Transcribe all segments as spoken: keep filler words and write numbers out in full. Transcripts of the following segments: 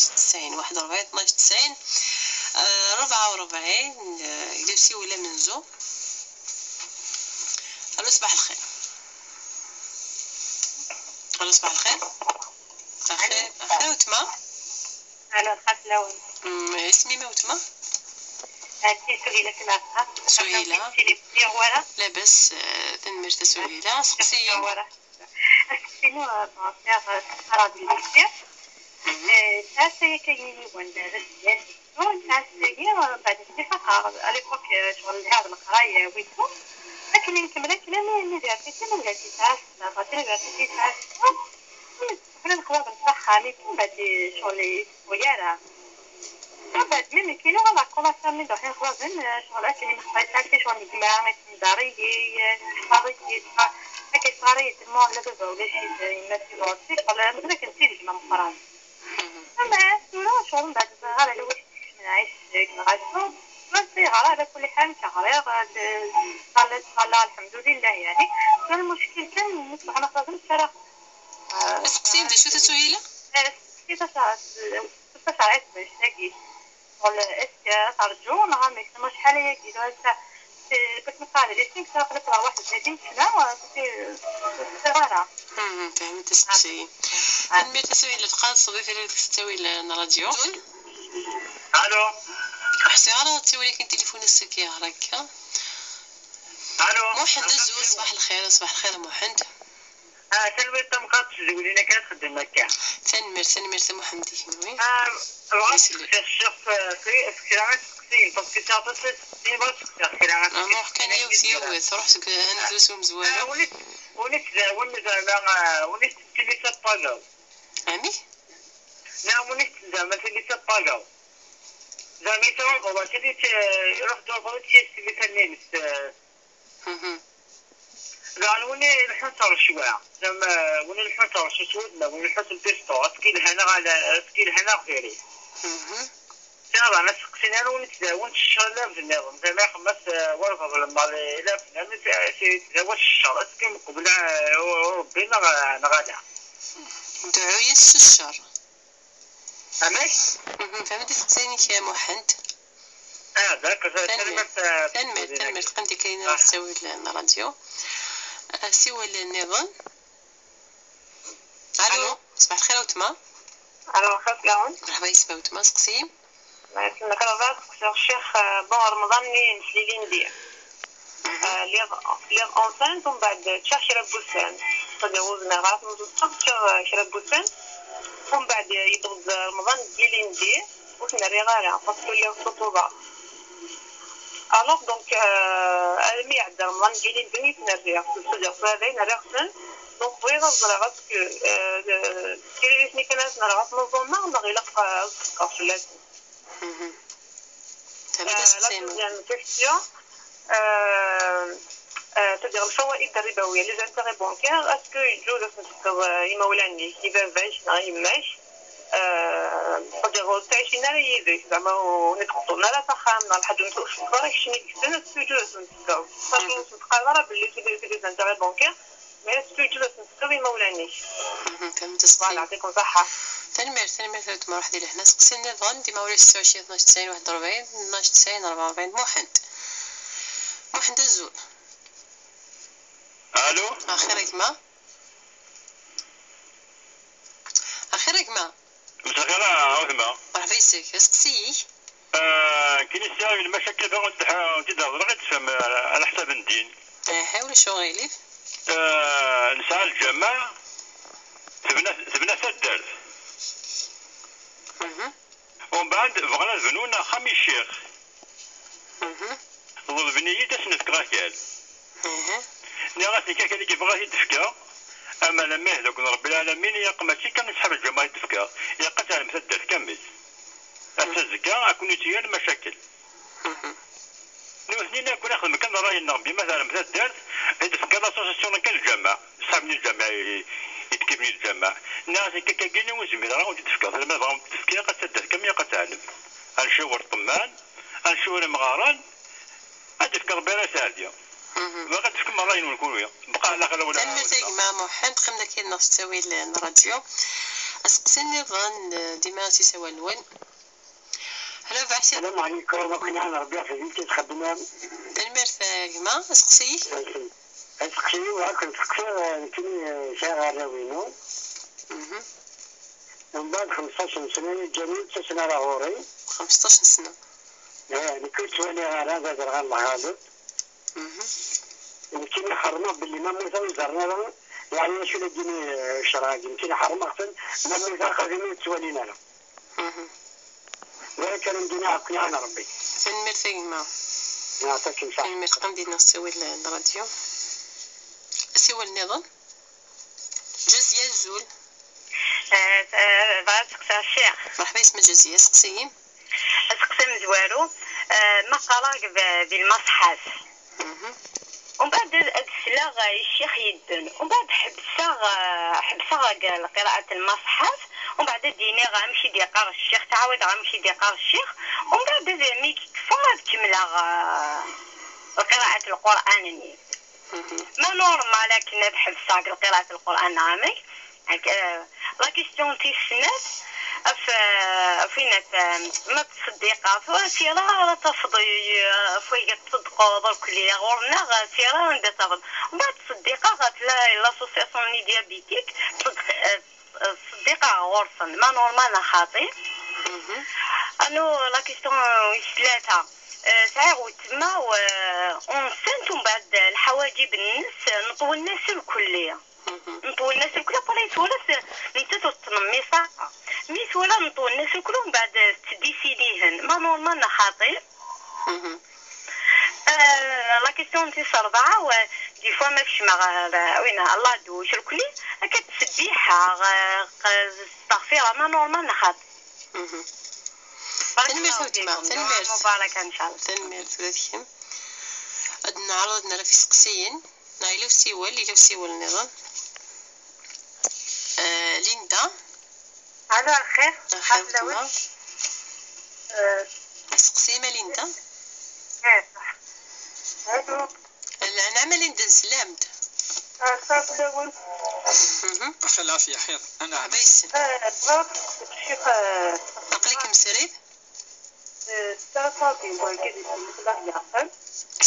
تسعين، واحد وربعين، اثناش تسعين، آه، ربعة وربعين، آه، إلى سي ولا منزو. ألو، صباح الخير. ألو، صباح الخير. أخير، أخير وتما. أنا خاف لون. أم، اسمي ما وتما؟ هاتي سهيلة كما عرفتها. سهيلة. تيليفوني ولا؟ لاباس، آه، تنميرت سهيلة. سقسي. ولا؟ سقسيني، آه، بغا فيها السفارة ديال الليسي. آه، ساعة هي كاين يوان ديال الدكتور، ساعة هي بعد الصحة، آه، à l'époque، آه، شغل هذا القراية ويتو. لكن نكمل كلامي، ملي درتي، ملي درتي، ساعة، بعد درتي، ساعة. حنا نخدم صح، مي كون بعد شغل ويانا. من بعد ميم كيلو غا لاكولا فامي دوحين خلاص، آه، شغل اكل مخبي تاكي شغل الجماعة، يتمداري، آه، صغاري، آه، هكا صغاري يتمو على بابا ولا شي، آه، يما تي بروسي، ولا مدرك نسيت الجماعة مقران. أما سورة شغل من بعد الصغار على واش نعيش جنراسيون، ما صغار على كل حال كغريغ، آه، صلى صلى الحمد لله يعني. المشكل كان نصبح أنا خلاص نتسرق. آه، اسقسي، نبدا شو تسويلة؟ آه، كيفاش عاد، كيفاش عاد باش نلاقي؟ ولا اسك ترجو نهار ما يسمى شحال هي كيلو هسه. كنت مقابل لي سينك تاع قلت راه واحد ثلاثين سنة، كنت صغيرة. مم، فهمت اسقسي. آه. تنميرت سويلة، تقاص صديقي اللي تستوي لنا راديو. ألو. حسي، أنا تسوي لك تليفون السكي هكا. ألو. محند الزول، صباح الخير، صباح الخير محند. آه، تنميرت تمقاط تزولينا كتخدم هكا. تنميرت، تنميرت محمد يكمل. آه، بغيت يسلمك. نسقسي الشيخ في، في، في كلام تسقسي، باسكو تعطي تسقسي، بغيت نسقسي في كلام آه، ما كان يوث، يوث، روح سك-، هندوس ومزوالة. آه، وليت، وليت زعما، وليت زعما، آه، وليت تسقسي لي سباغاو. عمي؟ لا، وليت زعما، تسقسي لي سباغاو. زعما يتوقع، تسقسي لي ت-، يروح دور بغيت تسقسي لي تنين، آه، مهم. لأن وين يلحون ترى شوية. زعما وين يلحون ترى شو سود، لا، وين يلحون البيستو، اسكي لهنا غالا، اسكي لهنا غيري. مهم. زعما أنا سقسينا أنا وين تداون الشغل لا بنادم، زعما خمس، آه، ورفض المال، لا بنادم، سي، سي، تداون الشغل، اسكي مقبلة، آه، ربي نغ-، نغالا. دعوية الشر. فهمت؟ مهم. فهمت سقسيني يا محمد. آه، ذاك تنميرت، تنميرت، تنميرت، قندي كاين آه. سوي لنا راديو. آه، سوي لنا نظن. ألو. ألو. صباح الخير وتما. ألو، خير سلام. مرحبا يسمى وتما، سقسي. الله يسلمك، راه بغيت نسقسي الشيخ، آه، بون رمضان ملي نسلي لي ندير. آه، لي، لي اونسانت، ومن بعد تشا كرا بوسان. تجاوزنا غلط، نزلت تشا كرا بوسان. ومن بعد يبغض رمضان ديالي ندير، وتنري غارة، باسكو لي خطوبة. الوغ دونك، آه، المي عدا رمضان ديالي ندير، تنري. سيدي رسول هذا ينري غسن. دونك بغيت نزرع غاسكو، آه، كيري ريتني كان نزرع غاس مزونا، ما غيلق، آه، غاس كاش لازم. مهم. تمام، آه، لا تسلمي. دوزيام كيستيون، آه، آه، c'est-à-dire الفوائد الربوية، les intérêts bancaires، est-ce que يجوز أن تسكر، آه، يمولانيك، إذا باش، آه، يماش، آه، c'est-à-dire تعيشين على يديك، زعما، ونتقطعنا لا فخام، لا الحاجة نتوش، كوريك شنو يكسن، est-ce que يجوز أن تسكر؟ صافي، نتقرر باللي c'est des، c'est des intérêts bancaires، mais est-ce que يجوز أن تسكر يمولانيك؟ مهم. فهمت فوالا، السيد. يعطيكم الصحة. تنميرت، تنميرت، تنميرت، مرة واحدة لهنا. سقسي النظام، ديما ولا ستة وعشرين، اثناش وتسعين، واحد وأربعين، اثناش وتسعين، أربعة وأربعين، محمد. محمد الزول. ألو. أخيرا كما. أخيرا كما. مساء الخير، آه، عثمة. مرحبا يسك، اسقسيك. آه، كاين الساعة المشاكل باغي نتح-، نتي تهضر غير تفهم، آه، على حساب الدين. اها، ولا شو غيلي؟ آه، نسعى الجماعة تبنى، تبنى سدارت. مهم. ومن بعد بغينا نبنونا خمي الشيخ. مهم. ضربني يد اسنفك غاكال. اها. ني غاسي كاكا اللي كيبغى يدفكا. أما لما يهلك رب العالمين، يا قماشي كان يسحب الجماعة يدفكا. يا قتل مسدس كمل. أتزكى، أكون يتيا المشاكل. مهم. نوثني ناكل ناخذ مكان راي النغبي، مثلًا، مثل الدرس، عند فكر لاسوسيسيون كان الجامع، صحابني الجامع، ي-، يتكبني الجامع. ناس كاكاكيني وزميل، راه ودي تفكر، لما بغا تفكر، قد تدرك، مي قد تعلم. أنشور الطمان، أنشور مغاران، أدفكر بلا سادية. مهم. ما قد تفكر مرة ينون كل ويا. بقى على خلا ولا تنميرت يا جماعة محمد، قمنا كاين ناس تساوي ال-، الراديو. Aseqsi nniḍen, eh, dima s isawal-nwen. Rabaḥ si... Salam ɛlikum, akk nɛan Rebbi ɣef din i txeddmem. Tanemmirt a gma, aseqsi-ik? Aseqsi-iw, ad ken-seqsiɣ, eh, nekkini, eh, sɛiɣ arraw-inu. Mhm. Mbeɛd xemseṭṭac n sna i ǧǧan-iyi, ur ttasen ara ɣur-i. Xemseṭṭac n sna. Eh, nekk ur ttwaliɣ ara, d aderɣal lɣaleb. Mhm. Nekkini ḥerrmeɣ belli ma mmuteɣ ur ẓerren ara, yeɛni acu la d-yini, eh, ccreɛ-agi. Nekkini ḥerrmeɣ-ten, ma mmuteɣ xadim ur ttwalin ara. Mhm. Wala kan am-d-iniɣ akk nɛan Rebbi. Tanemmirt a gma. Yeɛṭik ṣṣeḥḥa. Tanemmirt, qqim dinna s ttawil n ṛṛadyu. Asiwel nniḍen. Ǧaziya, azul. Eh, eh, bɣiɣ ad seqsiɣ ccix. Mṛeḥba yesma Ǧaziya, seqsi-yi. Aseqsi amezwaru, eh, ma qqareɣ deg, di lmaṣḥaf. Mhm. Umbeɛd ad, ad sleɣ, eh, i ccix yedden. Umbeɛd ḥebseɣ, eh, ḥebseɣ deg lqiraɛat n lmaṣḥaf. Umbeɛd ad d-iniɣ amek i d-yeqqar ccix, ttɛawadeɣ amek i d-yeqqar ccix. Umbeɛd ad, mi yekkes ad kemmleɣ, eh, lqiraɛat n Lqur'an-nni. Mhm. Ma normal akken ad ḥebseɣ deg lqiraɛat n Lqur'an neɣ amek? Ak-, eh, la question tis snat, af, eh, af winat, eh, ma ttṣeddiqeɣ, tura tira ara tafeḍ, eh, af wayga tṣeddqeḍ, ur kulli ɣur-neɣ, eh, tira anda tafeḍ. Ma ttṣeddiqeɣ ɣef la, l'association ni diabétique, tṣeddeq-, eh, ttṣeddiqeɣ ɣur-sen. Ma normal neɣ xaṭi? Mhm. Anu, la question wis tlata, eh, sɛiɣ weltma, eh, enceinte, umbeɛd lḥawaǧib-nnes, eh, nṭewlen-as irkelli. Mhm. Nṭewlen-as irkelli, après twala-t, nettat ur tettnemmiṣ ara. Mi twala nṭewlen-as irkelli, umbeɛd tettdisilihen. Ma normal neɣ xaṭi? Mhm. Eh, la question tis rebɛa, wa, des fois ma kecmeɣ ɣer, eh, win, Allah d ucrukli, akka ttcebbiḥeɣ, eh, q-, steɣfireɣ, ma normal neɣ xaṭi? Mhm. Tanemmirt a weltma, tanemmirt. Mubarak, inchallah. Tanemmirt ula d kemm. Ad neɛreḍ ad nerr ɣef iseqsiyen. Neɣ yella usiwel, yella usiwel nniḍen. Eh, Linda. Alo, lxir. Lxir, weltma. Eh, aseqsi ma Linda? Eh, ṣaḥ. Alo. Lɛanama Linda, nslam-d. Ah, ṣṣaḥ fell-awen. Mhm. Axi lɛafya, xir. Anɛam. Aba yessem. Eh, bɣiɣ ad ccix, eh, aql-ikem srid? Eh, ssara Sardin, wagi di Tmesla leɛqel.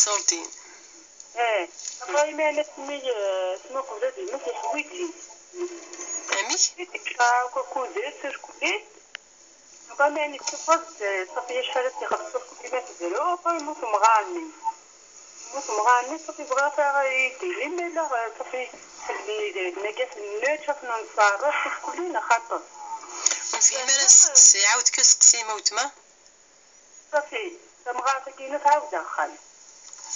Sardin. Eh, ṛṛay ma nutni, eh, smuqel ad yemmet yeḥwiǧ-it. Amek? Yeḥwiǧ-it, ah, akk akud-is, acku-, eh, ṛṛay ma yettafeḍ, eh, ṣafi acḥal ad t-ixelleṣ, acku dima tebru, ṛṛay yemmut umɣar-nni. Yemmut umɣar-nni, ṣafi bɣiɣ ara yi-d-tini, ma yella, eh, ṣafi, ḥedd-nni d, d nnagas n nečč, ad t-nṣerref, acku-, kulli neɣ xaṭi. Ur nefhim ara aseqsi, ɛawed kan aseqsi, ma weltma. Ṣafi, tamɣart-agi-inu tɛawed axxam.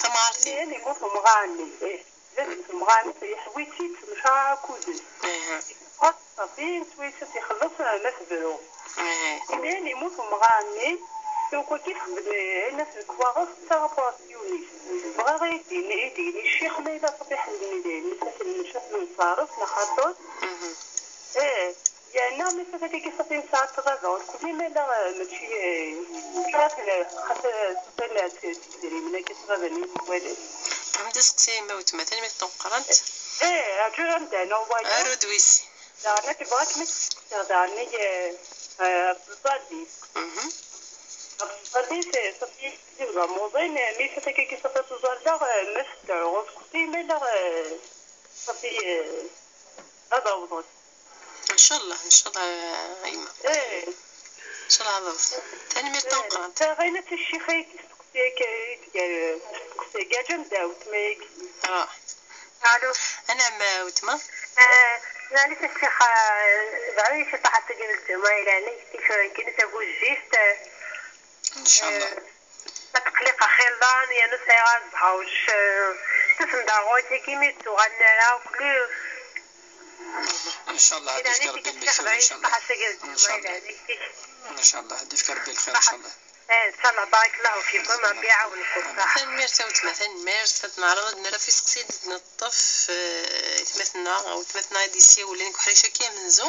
Tamɣart-im? Llan yemmut umɣar-nni, ih, llan yemmut umɣar-nni, yeḥwi-tt-id temcaɛ akud-s. Aha. Yeqqel ṣafi, swayes ad t-ixelleṣ, eh, ma tebru. Aha. Llan yemmut umɣar-nni, tukwaki txeddem, eh, ayen as lekwaɣeḍ d taɣapuṛasyunit. Bɣiɣ ad yi-d-yini, ad yi-d-yini ccix ma yella ṣafi ḥedd-nni d ayen, ma t-nmec ad t-nṣerref, neɣ xaṭi? Mhm. Ih. Yerna mi tafat-agi ṣafi nesɛa ṭṭbaba, ur kulli ma la, eh, mačči, eh, xas, eh, xas, eh, ṣṣilat, eh, idrimen-agi ṭṭbaba-nni yettwali. Ḥmed aseqsi ma weltma, tanemmirt tameqqrant. Eh, rǧu ad am-d-ɛnu waya. Aru d wis. Daɣen ad bɣiɣ ad kem-id-steqsiɣ daɣen, eh, eh, ɣef tẓallit. Mhm. Ɣef tẓallit, eh, ṣafi, d amuḍin, eh, mi tafat-agi ṣafi tuẓalleɣ, eh, ma tedɛu, ur kulli ma la, eh, ṣafi, eh, ad awḍen. Ncallah, ncallah, a yemma. Eh. Ncallah ad awḍen. Tanemmirt tameqqrant. Taɣinat ccix ay yesteqsi-ak, ay tga-, testeqsi-agi, ǧǧan ddaw tma-agi. Ah. Alo. Anɛam, a weltma. Eh, maɛlic a ccix, eh, dɛu-yi ciṭuḥ ass-agi n lǧemɛa, i leɛnaya-k, tifrankini tagujjift, eh, ncallah. Eh, Atqelliq axilan, yerna sɛiɣ azehṛ, eh, tusem-d ɣer ɣur-k, imi d-tuɣal nara akli. Ncallah, ad d-ifk Rebbi lmithal, ncallah. Ncallah, ad d-ifk Rebbi lxir, ncallah. Eh, ncallah, barakallahu fikum, Rebbi iɛawen-kum, ṣaḥ. Tanemmirt a weltma, tanemmirt. Ad neɛreḍ ad nerr ɣef iseqsiyen i d-neṭṭef, eh, aytmaten-nneɣ, weltmaten-nneɣ i d-yessiwlen deg uḥric-agi amenzu.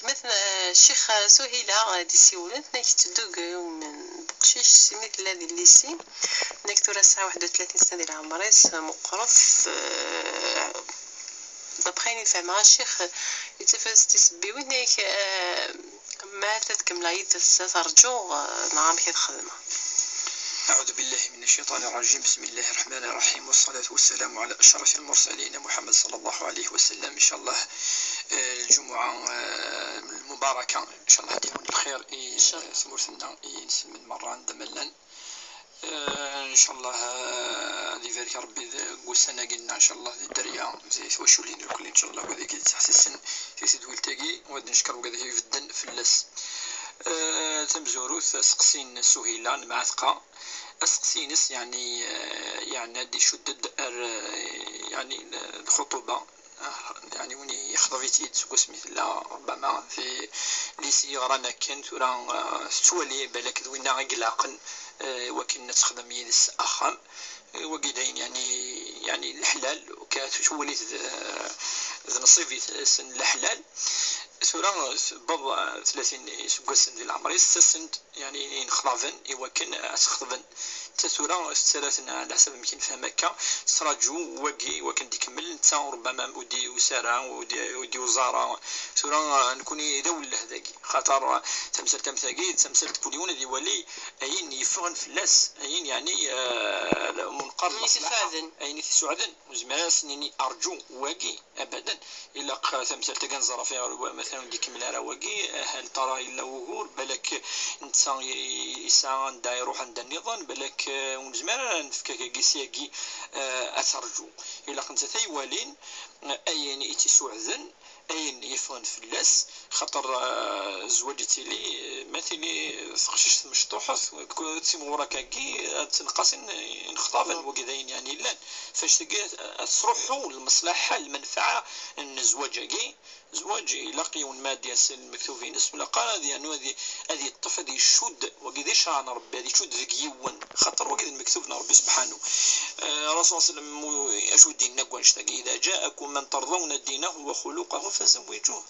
Gma-tneɣ, eh, Ccix, eh, Suhila, eh, d-isiwlen, tenna-k tetteddu deg yiwen n beqcic, simi tella di lycée. Tenna-k tura tesɛa waḥed u tlatin sna di leɛmer-is, eh, meqqret, eh, D'après ayen i fehmeɣ, a ccix, yettaf-as tisebbiwin, yak, eh, ma ad tkemmleḍ yid-s, ad terǧuḍ, eh, neɣ amek i txedmeḍ? أعوذ بالله من الشيطان الرجيم. بسم الله الرحمن الرحيم. والصلاة والسلام على أشرف المرسلين محمد صلى الله عليه وسلم. إن شاء الله، آه، الجمعة، آه، المباركة، إن شاء الله هذه يوم الخير. إن شاء الله. Tmurt-nneɣ i nsellem-d merra anda ma llan. Eh, ncallah, eh, ad ibarek Rebbi deg wussan-agi-nneɣ, ncallah, di dderya, di twaculin irkelli, ncallah, wid i yettḥessisen di tedwilt-agi, u ad neckeṛ wigad i ibedden fell-as. Eh, tamezwarut, aseqsi n Suhila n Mɛatqa. Aseqsi-ines, yeɛni, eh, yeɛni ad icudd-d ar, eh, yeɛni, lxuṭuba. Ah, yeɛni win yexḍeb-itt-id seg wasmi tella, ṛebbama, di lycée yeɣran akken, tura, ah, tettwali balak d winna i ilaqen, eh, wakken ad texdem yid-s axxam. Eh, wagi d ayen, yeɛni, yeɛni leḥlal, ka tettwali d, d nṣib-is n leḥlal. Tura tewweḍ, ah, tlatin iseggasen di leɛmer-is, ttasen-d yeɛni inexḍaben i wakken ad tt-xeḍben. Ta tura tettarra-ten ɛla ḥsab amek i nefhem akka, tettraǧu wagi i wakken d-ikemmel, netta ṛebbama ur d-yusi ara, ur d-, ur d-yuẓa ara. Tura, eh, nekkni d awelleh dagi, xaṭer, eh, tamsalt am tagi, d tamsalt kul yiwen ad iwali ayen yeffɣen fell-as, ayen yeɛni, eh, munqer n lmaslaḥa, ayen i t-isuɛden. Ur nezmir ara ad s-nini arǧu wagi. Abadan. Ilaq tamsalt-agi ad nẓer ɣef ayɣer, wa-, matalan, ur d-ikemmel ara wagi, hal tara yella wugur, balak netta i-, yesɛa anda iruḥ, anda nniḍen, balak, eh, ur nezmir ara ad nefk akagi s yagi, eh, ad terǧu. Ilaq nettat ay walin, eh, ayen i tt-isuɛden, ayen yeffɣen fell-as, xaṭer, eh, zzwaǧ ittili, eh, ma tili teqcict mecṭuḥet, d timɣur akkagi, ad tenqas in-, inexḍaben, wagi d ayen yeɛni yellan. Fannect-agi ad tesruḥu lmeṣlaḥa, lmenfaɛa n zzwaǧ-agi. Zzwaǧ ilaq yiwen ma ad d-yas lmektub-ines, ur ilaq ara ad yernu ad y-, ad yeṭṭef, ad icudd, wagi d ccṛeɛ n Ṛebbi, ad icudd deg yiwen, xaṭer wagi d lmektub n Ṛebbi sebḥanu. Eh, Rasul sallam, mu-, acu d-yenna deg wannect-agi? إذا جاءكم من ترضون دينه وخلقه فزوجوه.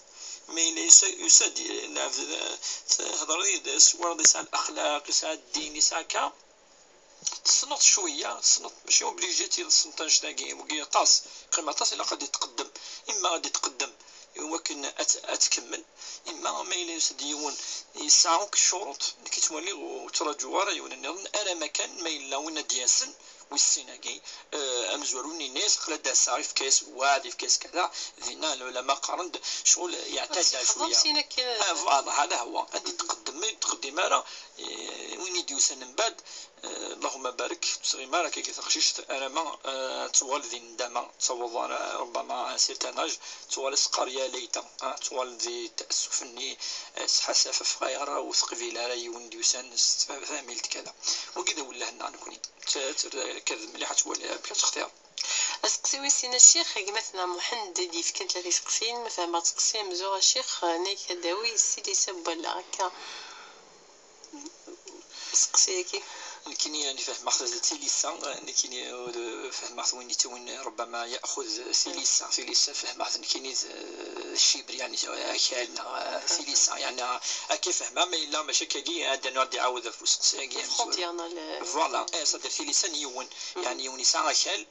Ma yella yusa-, yusa-d lɛebd, eh, thedreḍ yid-s, twalaḍ yesɛa lexlaq, yesɛa ddin, yesɛa akka, tessneḍ cwiya, tessneḍ, mačči obligé ad tessneḍ annect-agi, wagi aṭas, qqim aṭas, ilaq ad d-itqeddem, imma ad d-itqeddem i wakken ad t-, ad tkemmel, imma ma yella yusa-d yiwen yesɛa akk ccuruṭ, nekk i ttwaliɣ ur ttraǧuɣ ara yiwen nniḍen, alamma kan ma yella win ad d-yasen, wis sin-agi, eh, amezwaru-nni yenna-yas, aql-a d-aseɣ, yefka-yas lweɛd, yefka-yas kada, dinna lɛulama qqaren-d ccɣel yeɛtadda cwiya. Ah, voilà, هذا هو. Ad d-itqeddem, ma ur d-itqeddem ara, eh, win i d-yusan mbeɛd, eh, Allahumma barik, ur tesɣim ara akkagi taqcict, alamma, eh, ad tuɣal di nndama, ad taweḍ ara, ṛebbama, à un certain âge, ad tuɣal ad s-teqqar ya layta, ah, ad tuɣal di taassuf-nni, eh, s ḥasaf ɣef ayɣer ur teqbil ara yiwen d-yusan s tfamilt kada. Wagi d awelleh-nneɣ nekkni. Tt-, tt-, akked mliḥ ad twali amek ad textiṛ. Aseqsi wis sin a ccix, gma-tneɣ Muḥend i d-yefkan tlata iseqsiyen, ma fehmeɣ aseqsi amzur a ccix, nekk ad d-awi ssi Lisa n wallaɣ, akka. Aseqsi-agi. Nekkini, yani, fehmeɣ-t d tilisa, nekkini, ur fehmeɣ-t win yettawin, ربما يأخذ tilisa, tilisa fehmeɣ-t nekkini d, d ccibr, yani, akal, neɣ, tilisa, yani, akka fehmeɣ, ma yella mačči akkagi, ad d-, ad d-iɛawed ɣef useqsi-agi amezwaru. Voilà, eh, c'est-à-dire tilisa n yiwen, yani, yiwen yesɛa akal,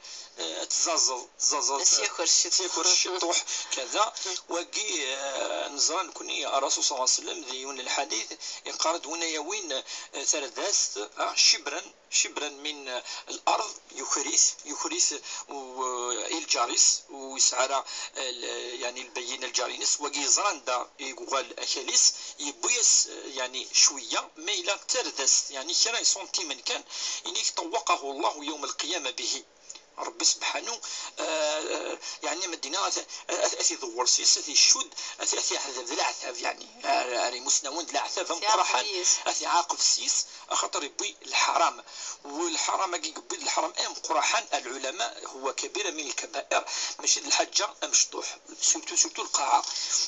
eh, ad tzazeḍ, tzazeḍ, ad tyaker ciṭuḥ, kada. Wagi, eh, neẓra nekkni, Rasul صلى الله عليه وسلم, di yiwen n lḥadit, yeqqar-d, win ara yawin, eh, tardast, ah, cibran, cibran min, eh, lard, yuker-it, yuker-it, u, eh, i lǧar-is, ur yesɛi ara, eh, l-, yani, lbayyina lǧar-ines, wagi yeẓra anda i yuɣal akal-is, yewwi-yas, eh, yani, cwiya, ma yella d tardast, yani, kra iṣuntimen kan, inik طوقه الله يوم القيامة به. Ṛebbi sebḥanu, eh, yeɛni Medina ad, ad, ad t-iḍewwer s-is, ad t-icudd, ad, ad t-iɛdeb d leɛtab, yeɛni, ar, ar imusnawen d leɛtab ameqqraḥan, ad t-iɛaqeb s-is, axaṭer yewwi lḥaram. U lḥaram-agi yewwi d lḥaram ameqqraḥan, العلماء هو كبيرة من الكبائر, mačči d lḥaǧa amecṭuḥ. Surtout, surtout lqaɛa.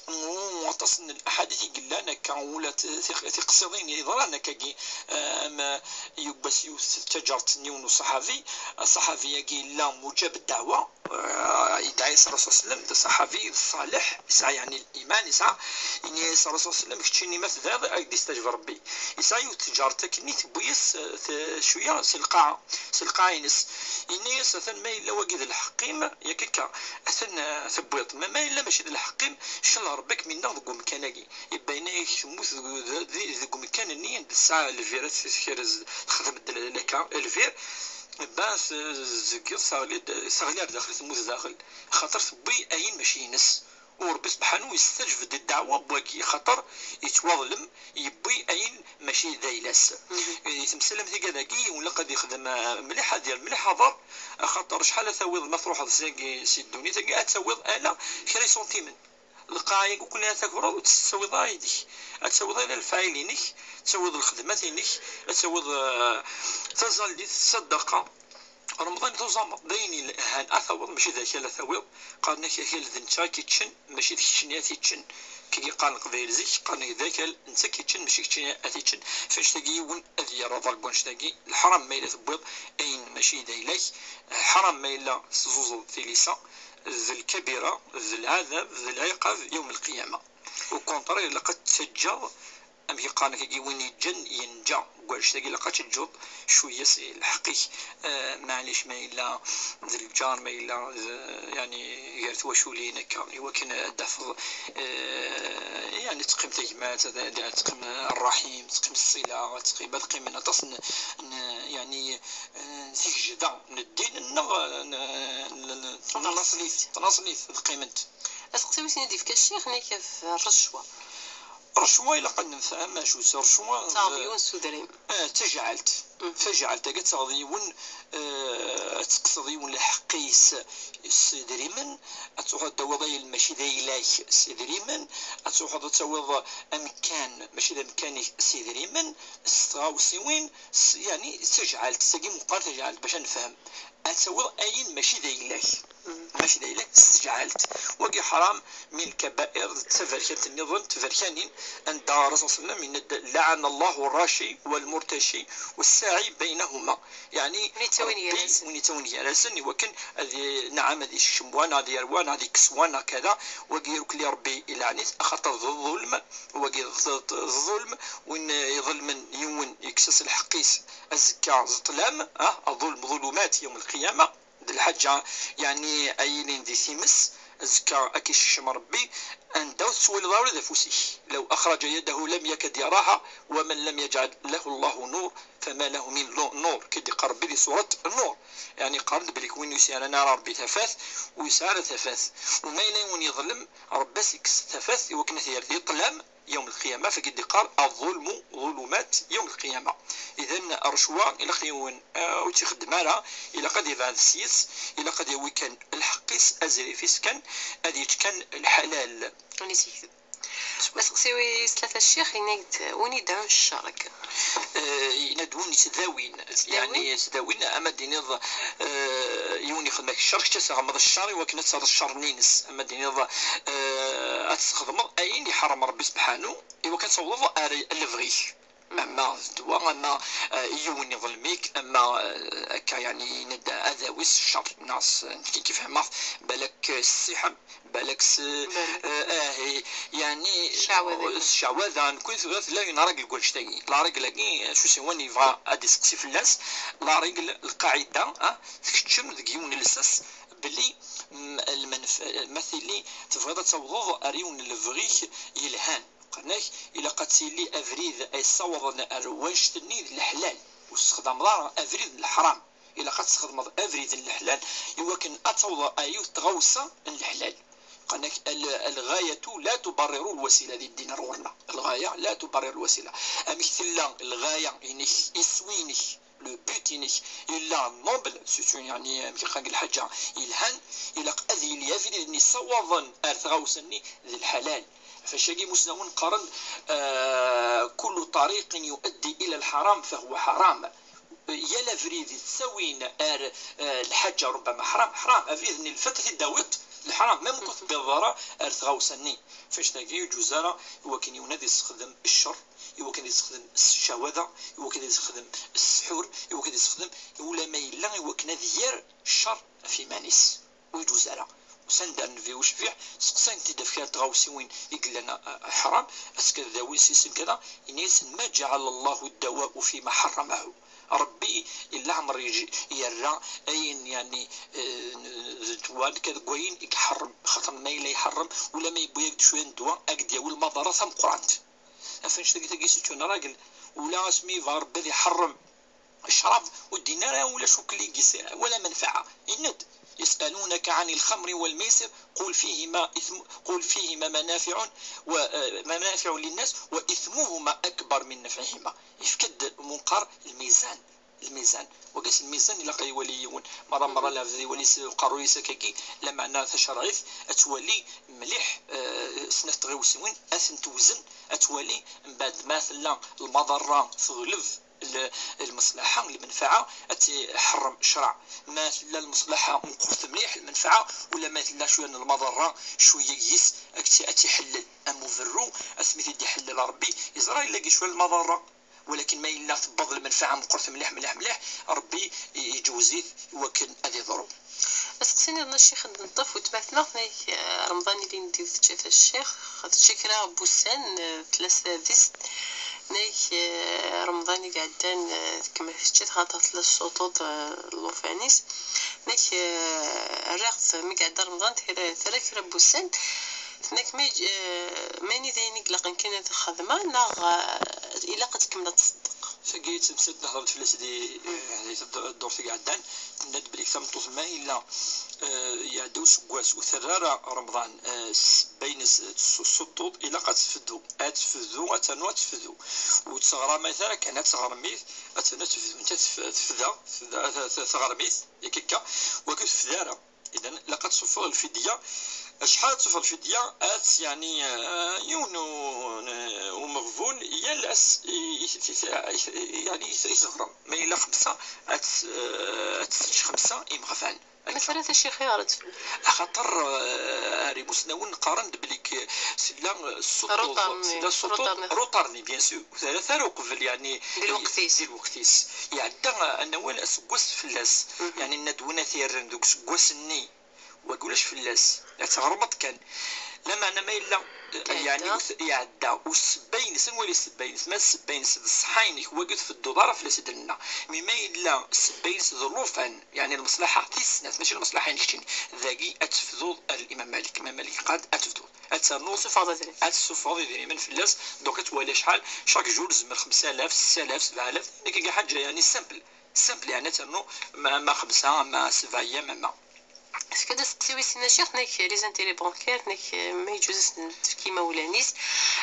U aṭas n laḥadit i yellan akka, ula t-, tiq-, tiqsiḍin yeḍran akkagi, eh, am, eh, yiwwas yiwet taǧart n yiwen uṣaḥabi, aṣaḥabi-agi yella mujab ddeɛwa, eh, yedɛa-yas Rasul sallam d aṣaḥabi ṣṣaleḥ, yesɛa yeɛni liman, yesɛa, yenna-yas Rasul sallam, keččini ma tedɛiḍ ad k-d-yestajeb Rebbi. Yesɛa yiwet tǧaret akkenni tewwi-yas, eh, t-, cwiya si lqaɛa, si lqaɛa-ines. Yenna-yas, atan ma yella wagi d lḥeqq-im, yak akka, atan, eh, tewwiḍ. Ma, ma yella mačči d lḥeqq-im, ncallah Rebbi ad kem-innaɣ deg umkan-agi. Ibayen-ak temmut deg, deg, deg umkan-nni anda tesɛa lbir ad tekrez, texdem-d laka lbir, ba tzeggeḍ teɣli-d, teɣli ar daxel, temmut daxel, axaṭer tewwi ayen mačči ines. U Rebbi sebḥanu yestajeb-d ddeɛwa n wagi, axaṭer yettwaḍlem, yewwi ayen mačči d ayla-s. Mhm. Eh, temsalam tigad-agi, ilaq ad yexdem, eh, mliḥ, ad yerr mliḥ aḍar, axaṭer acḥal ad tawiḍ ma truḥeḍ sagi si ddunit-agi, ad tawiḍ ala kra isuntimen. Lqaɛa-agi akk ad takreḍ, ur tt-tettawiḍ ara yid-k. Ad tawiḍ ala lefɛayel-inek, ad tawiḍ lxedmat-inek, ad tawiḍ, eh, taẓallit, ṣṣadaqa. Remḍan tuẓameḍ, d ayen yelhan ad tawiḍ, mačči d akal ad tawiḍ. Qqaren-ak akal d netta i k-iččen, mačči d keččini ad t-iččen. Kagi qqaren Leqbayel zik, qqaren-ak d akal netta i k-iččen, mačči keččini ad t-iččen. F annect-agi yiwen ad yerr aḍar deg wannect-agi, leḥram ma yella tewwiḍ ayen mačči d ayla-k, ḥram ma yella teẓẓuẓeḍ tilisa, d lkabira, d lɛadab, d lɛiqab yawm lqiyama. Au contraire, ilaq ad tettaǧǧaḍ, amek i qqaren akka, win yeǧǧan yenǧa. Deg wannect-agi ilaq ad teǧǧuḍ cwiya si lḥeqq-ik. Eh, maɛlic ma yella d lǧar, ma yella d, yeɛni, gar twaculin akka, iwakken ad d-tafeḍ, eh, yeɛni teqqim tagmat, ad, ad teqqim rraḥim, teqqim ṣṣila, ad teqqim, ad qqimen aṭas n, n, yeɛni, eh, tigejda n ddin neɣ n, n, n, n tnaṣlit, tnaṣlit ad qqiment. Aseqsi wis i d-yefka ccix, nekk ɣef rrecwa. Rrecwa ilaq ad nefhem acu-tt rrecwa. Taɣeḍ yiwen s udrim. Eh, d tajɛelt. Mm. Tajɛelt-agi ad taɣeḍ yiwen, eh, ad tekkseḍ yiwen lḥeqq-is s idrimen, ad truḥeḍ ad d-tawiḍ ayen mačči d ayla-k s idrimen, ad truḥeḍ ad tawiḍ amkan mačči d amkan-ik s idrimen, s tɣawsiwin, s, yeɛni d tajɛelt, tagi meqqar tajɛelt bac ad nefhem. Ad tawiḍ ayen mačči d ayla-k. Mačči d ayla-k, s tejɛalt. Wagi ḥram, min lkabair, d taberkant nniḍen, tberkanin, anda Rasul sallam yenna-d, "Laɛana Allahu rraci wal murtaci, wa ssaɛi baynahuma." Yeɛni, win yettawin Rebbi, gar-asen, win yettawin gar-asen, iwakken ad i-, naɛam, ad isekcem wa, neɣ ad yerr wa, neɣ ad ikkes wa, neɣ kada, wagi irukli Rebbi ilɛen-it, axaṭer d ḍulm, wagi d, d, d ḍulm, win iḍelmen yiwen, yekkes-as lḥeqq-is, azekka d ṭṭlam, ah, ḍulm, ḍulumat yawm lqiyama. D lḥaǧa, yeɛni, ay ilin di times, azekka ad k-isekcem Rebbi, anda ur tettwaliḍ ara ula d afus-ik. "Law axraja yadahu lam yakad yaraha, wa man lam yajɛal lahu Allahu nur, fama lahu min lu-, nur." Ki d-iqqar Rebbi di surat Nur. Yeɛni, qqaren-d belli win ur yesɛi ara Rebbi tafat, ur yesɛi ara tafat. U ma yella yiwen yeḍlem, Rebbi ad s-ikkes tafat, iwakken ad t-yerr di ṭṭlam, yawm lqiyama, fagi d-iqqar, "Aḍulmu ḍulumat yawm lqiyama." Idan, rrecwa, ilaq yiwen, eh, ur tt-ixeddem ara, ilaq ad ibɛed s-yes, ilaq ad yawi kan lḥeqq-is, azrif-is kan, ad yečč kan lḥalal. Win i s-yekdeb. Aseqsi wis tlata ccix, yenna-d, win yeddɛun ccer akka. Eh, yenna-d win yettdawin. Yettdawin? Yeɛni yettdawin, ama d-tiniḍ, eh, yiwen yexdem-ak ccer, kečč ad txedmeḍ ccer iwakken ad taɣeḍ ccer-nni-ines. Ama d-tiniḍ, eh, ad tesxedmeḍ ayen iḥerrem Rebbi sebḥanu, iwakken ad tawḍeḍ ar lebɣi-k. Ama d ddwa, ama, eh, yiwen iḍlem-ik, ama, eh, akka, yeɛni, yenna-d ad awis ccer, neɣ s, nekk kif fehmeɣ, balak, eh, ssiḥem, balak s, balak. Eh, ahi, yeɛni, s cceɛwada, nekkni tura tella une règle deg wannect-agi. La règle-agi, eh, acu s-ihwan yebɣa ad d-iseqsi fell-as, la règle, lqaɛida, ah, tkeččem deg yiwen n lsas, belli, mm, lmenf-, ma tili tebɣiḍ ad tawḍeḍ ar yiwen n lebɣi-k yelhan. Qqaren-ak, ilaq ad tili abrid ay ssawḍen ar wannect-nni d leḥlal. Ur tessexdameḍ ara abrid n leḥram. Ilaq ad tesxedmeḍ abrid n leḥlal iwakken ad tawḍeḍ ar yiwet tɣawsa n leḥlal. Qqaren-ak, "Al-, al-ghayatu la tubarriru l-wasila", di ddin ar ɣur-neɣ. Al-ghaya la tubarriru l-wasila. Amek tella lɣaya-inek, iswi-inek, le but-inek, yella noble, surtout, yeɛni, amek i qqaren deg lḥaǧa yelhan, ilaq ad yili abrid-nni ssawaḍen ar tɣawsa-nni d lḥalal. Ɣef wacagi imusnawen qqaren, ah, "Kullu tariqin yuaddi ila lḥaram fahuwa ḥaram." Yal abrid yettawin ar, ah, lḥaǧa rubbama ḥram, ḥram. Abrid-nni lfeṭṭ i t-id-tawiḍ, leḥram. Même ur tewwiḍeḍ ara ar tɣawsa-nni. Ɣef wacagi ur yeǧuz ara iwakken yiwen ad yessexdem ccer, iwakken ad yessexdem ccawada, iwakken ad yessexdem ssḥur, iwakken ad yessexdem, ulama yella iwakken ad yerr ccer ɣef iman-is, ur iǧuz ara. Usan-d ar Nnbi ucbiḥ, seqsan-t-id ɣef kra n tɣawsiwin i yellan, a, a, ḥram, ass-a d dawi s isem kada, yenna-yasen: "Ma ǧeɛala Llahu ddawa'u fima ḥarramahu." Ṛebbi i leɛmer yeǧ-, yerra ayen, yeɛni, eh, n, d ddwa, nekk deg wayen i iḥerrem, xaṭer ma yella iḥerrem, ula ma yewwi-yak-d cwiya n ddwa, ad k-d-yawi lmaḍerra tameqqrant. Ɣef annect-agi, tagi, c'est une règle. Ula asmi yebɣa Ṛebbi ad iḥerrem ccrab, ur d-yenni ara ulac akk ligis wala manfaɛa. Yenna-d: "يسألونك عن الخمر والميسر قل فيهما إثم، قل فيهما منافع و، آه، منافع للناس وإثمهما أكبر من نفعهما." Yefka-d Munqar lmizan. Lmizan. Wagi s lmizan ilaq ad iwali yiwen. Merra, merra, mhm, lɛebd ad iwali s uqerruy-is akkagi, lameɛna tacerɛit ad twali mliḥ, eh, snat tɣiwsiwin, ad tent-tewzen, ad twali mbeɛd ma tella lmaḍerra teɣleb l-, lmeṣlaḥa, lmenfaɛa, ad tt-iḥerrem ccreɛ. Ma tella lmeṣlaḥa meqqret mliḥ, lmenfaɛa, ula ma tella cwiya n lmaḍerra, cwiya yis, ad tt-, ad tt-iḥellel. Am uberru, asmi t-id-iḥellel Ṛebbi, yeẓra yella deg-s cwiya n lmaḍerra. Walakin ma yella tewweḍ lmenfaɛa meqqret mliḥ, mliḥ, mliḥ, Ṛebbi iǧewwez-it i wakken ad iḍru. Aseqsi nniḍen a Ccix, ad neṭṭef weltma-tneɣ, tenna-k, eh, Remḍan ilindi ur teǧǧa ara Ccix, teǧǧa kra n wussan, eh, tella s tadist, tenna-k, eh, Remḍan i iɛeddan, eh, tkemmel teǧǧa-t, xaṭer tella tessuṭṭuḍ, eh, llufan-is. Tenna-k, eh, rriɣ-t mi iɛedda Remḍan, terra, terra kra n wussan, tenna-k, ma, eh, mani d ayen i ilaqen kan ad xedmeɣ, neɣ, eh, ilaq ad tkemmel ad tṣeddeq? Tagi d tamsalt nehḍer-d fell-as di, eh, di td-, ddurt i iɛeddan. Tenna-d belli tameṭṭut ma yella, eh, iɛedda useggas ur terra ara Remḍan, eh, ssebba-ines tessuṭṭuḍ, ilaq ad tefdu. Ad tefdu, ad ternu ad tefdu. Ur tettɣaramat ara kan, ad teɣrem-it, ad ternu ad tefdu. Netta tef-, tefda, tefda, t-, t-, teɣrem-it, yak akka, wagi ur tefdi ara. Idan, ilaq ad tsuffeɣ lfidya. Acḥal ad tsuffeɣ lfidya? Ad, yeɛni, eh, yiwen u-, n-, umeɣbun yal ass i, i, i, i, yeɛni, i, i teɣrem. Ma yella xemsa, ad t-, eh, ad tečč xemsa imeɣban. Ma tlata, a Ccix, ayɣer ad tefru? Axaṭer, eh, ar imusnawen qqaren-d belli k-, tella, eh, ssuṭṭuḍ, retarni, tella ssuṭṭuḍ, retarni. Retarni, bien sûr. Ur terra ara uqbel, yeɛni, di lweqt-is. Di lweqt-is. Iɛedda, eh, ad nawal aseggas fell-as. Mhm. Yeɛni, nna-d win ad t-yerren deg useggas-nni, wagi ulac fell-as, ad teɣremeḍ kan. Lameɛna ma yella, eh, iɛedda, yeɛni, ur t-, iɛedda, u ssebba-ines, anwa i d ssebba-ines? Ma d ssebba-ines d ṣṣeḥḥa-inek, wagi ur tbedduḍ ara fell-as, i d-nenna. Mi ma yella ssebba-ines d llufan, yeɛni lmeṣlaḥa tis snat, mačči lmeṣlaḥa-inek keččini, dagi ad tefduḍ ar Imam Malik. Imam Malik iqad ad tefduḍ. Ad ternuḍ, ad tessufɣeḍ idrimen fell-as, donc ad twali acḥal, chaque jour, zemmer xemsa alaf, setta alaf, sebɛa alaf, nekk agi ḥaǧa, yeɛni, simple. Simple, yeɛni ad ternu ma, ma xemsa, ma sebɛa ayyam, ma. Tefka-d aseqsi wis sin, a Ccix, tenna-k les intérêts bancaires, tenna-k, eh, ma yeǧǧuz ad sen-tefk imawlan-is,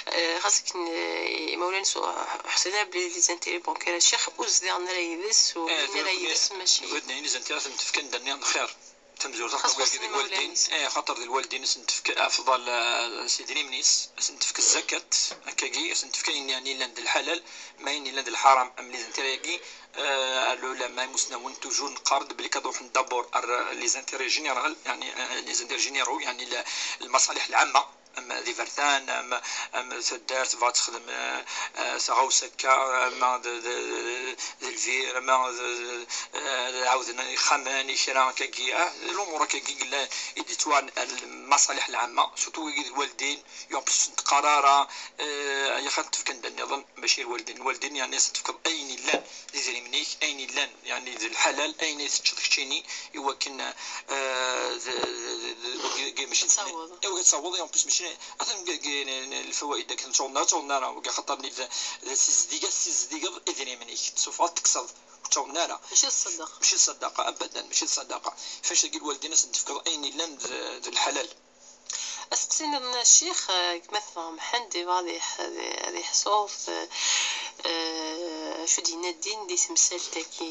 eh, xas akken, eh, imawlan-is ur ḥṣin ara belli les intérêts bancaires, a Ccix, ur zdiɣen ara yid-s, ur, eh, llin ara yid-s, mačči. Nugad-nni les intérêts ad sen-tefk anda nniḍen xir. Tamezwarut, xas xaṭer wagi d lwaldin, eh, xaṭer d lwaldin ad sen-tefk afḍal, eh, s idrimen-is, ad sen-tefk zzakat, akkagi, ad sen-tefk ayen, yeɛni, yellan d lḥalal, ma ayen yellan d lḥaram, am les intérêts-agi, eh, ar lɛulama imusnawen, toujours neqqar-d belli ad ruḥen d'abord ar les intérêts généraux, yeɛni, eh, les intérêts généraux, yeɛni, l-, lmaṣalih lɛamma, am d iberdan, am, am taddart tebɣa ad texdem, eh, eh, taɣawsa akka, ama d, d, d, d lbir, ama d, d, eh, ad ɛawden ixxamen i kra akkagi, ah, d lumuṛ akkagi yellan i d-yettwaɣen ar lmaṣalih lɛamma, surtout wigi d lwaldin, i en plus ur sen-teqqar ara, eh, ay axir ad tefk anda nniḍen, mačči d lwaldin. Lwaldin, yeɛni, ad sen-tefkeḍ ayen yellan d idrimen-ik, ayen yellan, yeɛni, d lḥalal, ayen ay teččeḍ keččini, i wakken, eh, d, d, d, d, wagi, wagi mačči d, ad taweḍ. I wagi ad taweḍ, i en plus mačči, atan wagi, wagi, n, n, lfawaid akken ur ttaweḍen ara, ttaweḍen ara, wagi axaṭer d, d tizdiga, tezdigeḍ idrimen-ik, tessufɣeḍ, tekkseḍ, ur ttaweḍen ara. Mačči d ṣṣadaqa. Mačči d ṣṣadaqa, abadan, mačči d ṣṣadaqa. Ɣef annect-agi lwaldin ad sen-tefkeḍ ayen yellan d, d lḥalal. Aseqsi nniḍen a Ccix, eh, gma-tneɣ Mḥend yebɣa ad iḥ-, ad iḥṣu, eh, eh, acu d-yenna ddin di temsalt-agi,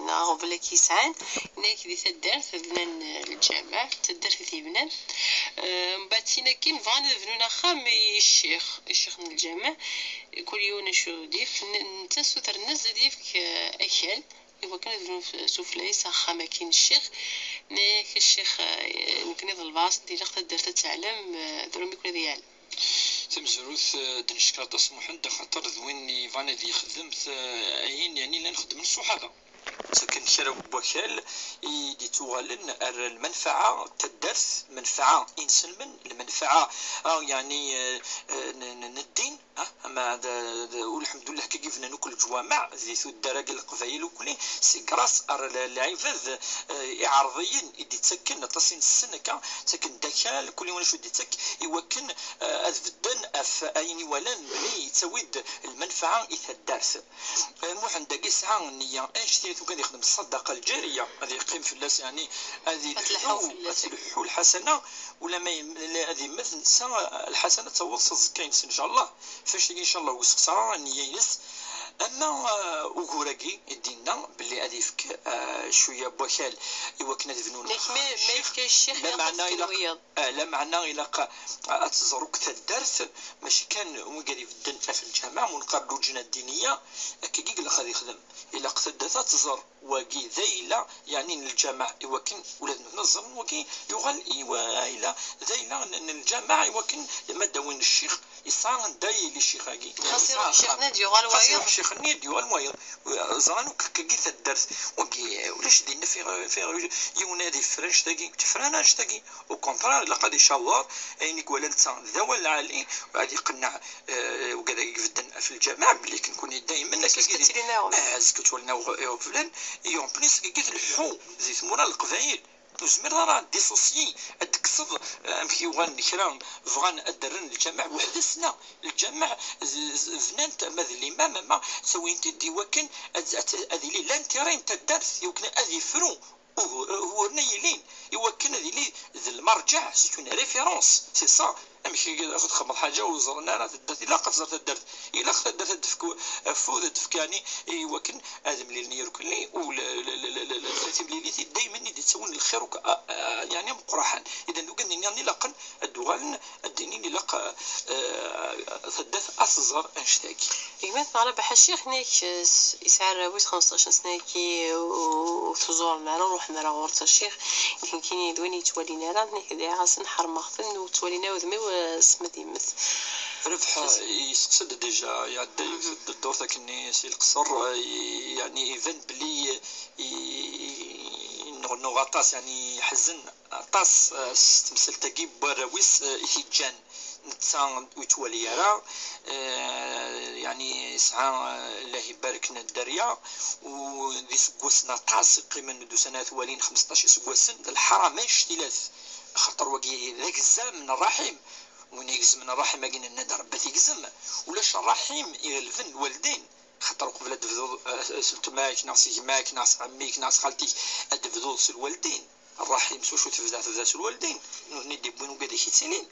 neɣ aɣbel-agi yesɛan, yenna-ak di taddart bnan, eh, lǧameɛ, taddart i t-yebnan. Eh, mbeɛd tin akin bɣan ad bnun axxam i ccix, i ccix n lǧameɛ, kul yiwen acu d-yefk, n-, netta ssutren-as ad yefk, eh, akal. Iwakken ad bnun f-, sufella-is axxam-agi n ccix, nna-yak a ccix, eh, nekkni ḍelbeɣ-as-d, ilaq taddart ad teɛlem, eh, drus mi ken ad yeɛlem. Tamezwarut, eh, ad d-neckeṛ aṭas Muḥend, axaṭer d win yebɣan ad yexdem t-, ayen, yeɛni, llan xeddmen ṣṣuḥaba. Ttaken kra n wakal i d-ittuɣalen ar lmenfaɛa n taddart, lmenfaɛa inselmen, lmenfaɛa, ah, yeɛni, eh, eh, n, n, n ddin, ah, ama d, d, ulḥemdullah, akka i bnan akk leǧwameɛ di tuddar-agi n Leqbayel ukli, c'est grâce ar l-, lɛibad, eh, iɛerḍiyen i d-ittakken aṭas i nessen akka, ttaken-d akal, kul yiwen acu d-ittak, i wakken, eh, ad bedden ɣef ayen i walan belli yettawi-d lmenfaɛa i taddart. Eh, Muḥend-agi yesɛa nniya anect-nni, tukan ad yexdem ṣṣadaqa lǧariya, ad yeqqim fell-as, yeɛni ad Ad tleḥḥu ilḥu, fell-as. Ad tleḥḥu lḥasana, ulamma yem-, ad yemmet netta, lḥasana ad taweḍ s aẓekka-ines, ncallah. Ɣef anect-agi, ncallah, ur sexṣar ara nniya-ines. Ama, eh, ugur-agi i d-yenna belli ad yefk, eh, cwiya n wakal i wakken ad bnun Nek axxam ma, ma ccix, yefka ccix, lameɛna ilaq, eh, lameɛna ilaq, eh, ad tẓer akk taddart, mačči kan wigad ibedden ɣef lǧameɛ, ma nqar lujna ddiniya, akkagi ilaq ad yexdem. Ilaq taddart ad tẓer wagi d ayla, yeɛni n lǧameɛ, i wakken ula d nutni ẓren wagi yuɣal i wa-, ayla, d ayla n, n lǧameɛ, i wakken ma d-awin ccix, yesɛa anda yili ccix-agi. Xas iruḥ ccix-nni ad yuɣal wayeḍ. Xas iruḥ ccix-nni ad yuɣal wayeḍ. Ẓran akk akkagi taddart. Wagi, ulac dinna fi, fi, yiwen ad yeffer annect-agi, tefra annect-agi. Au contraire, ilaq ad icawer ayen i iwala netta d awal lɛali, ad iqenneɛ, eh, wigad i ibedden ɣef lǧameɛ, belli nekkni daymen akka i d-, eh, azekka ttwalin iɣeblan, et en plus, akkagi tleḥḥu di tmura n Leqbayel. Ur tezmireḍ ara ad d-dissocier, ad d-tekkseḍ, eh, amek yuɣal kra bɣan ad d-rren lǧameɛ weḥd-s, neɣ lǧameɛ z-, z-, bnan-t ama d limam, ama ttawin-t-id i wakken ad, ad, ad yili l'intérêt n taddart, i wakken ad yefru ugu-, uguren-a yellan, i wakken ad yili d lmerǧeɛ, c'est une référence, c'est ça. Amek i ad txedmeḍ ḥaǧa ur ẓrin ara taddart? Ilaq ad tẓer taddart, ilaq taddart ad d-tefk afud, ad d-tefk, yeɛni, i wakken ad mlilen yirkelli, u l-, l-, l-, l-, l-, timlilit i daymen i d-ittawin lxir akk, a, a, yeɛni ameqqraḥen. Idan, lukan nniɣ ilaqen ad d-uɣalen ad d-inin ilaq, eh, taddart ad tẓer annect-agi. Gma-tneɣ Rabaḥ Ccix, nek, eh, s-, yesɛa arraw-is xemseṭṭac n sna-agi, ur, ur t-ẓuren ara, ur ruḥen ara ɣur-s a Ccix. Nekkini d win yettwalin ara, nek dɛiɣ-asen, ḥermeɣ-ten, ur ttwalin ara udem-iw, eh, s ma d yemmet. Rabaḥ yesteqsa-d déjà, iɛedda yiwet n ddurt akkenni si Leqṣer, eh, yeɛni iban belli, eh, yennuɣ aṭas, yeɛni yeḥzen aṭas, eh, s temsalt-agi n warraw-is, eh, i t-iǧǧan. Netta ur yettwali ara, eh, yeɛni yesɛa, eh, Allah ibarek, n dderya, u d iseggasen aṭas i qqimen d ussan-a twalin, xmesṭac iseggasen, d lḥaram annect-ilat, axaṭer wagi d agzam n ṛṛaḥim. Win igezmen ṛṛaḥim-agi, nenna-d Ṛebbi ad t-igzem. Ulac ṛṛaḥim iɣelben lwaldin. Xaṭer uqbel ad d-tebduḍ, eh, s weltma-k neɣ s gma-k neɣ s ɛemmi-k neɣ s xalti-k, ad d-tebduḍ s lwaldin. Ṛṛaḥim s wacu tebda? Tebda s lwaldin. Nutni d-iwwin wigad i k-ittilin.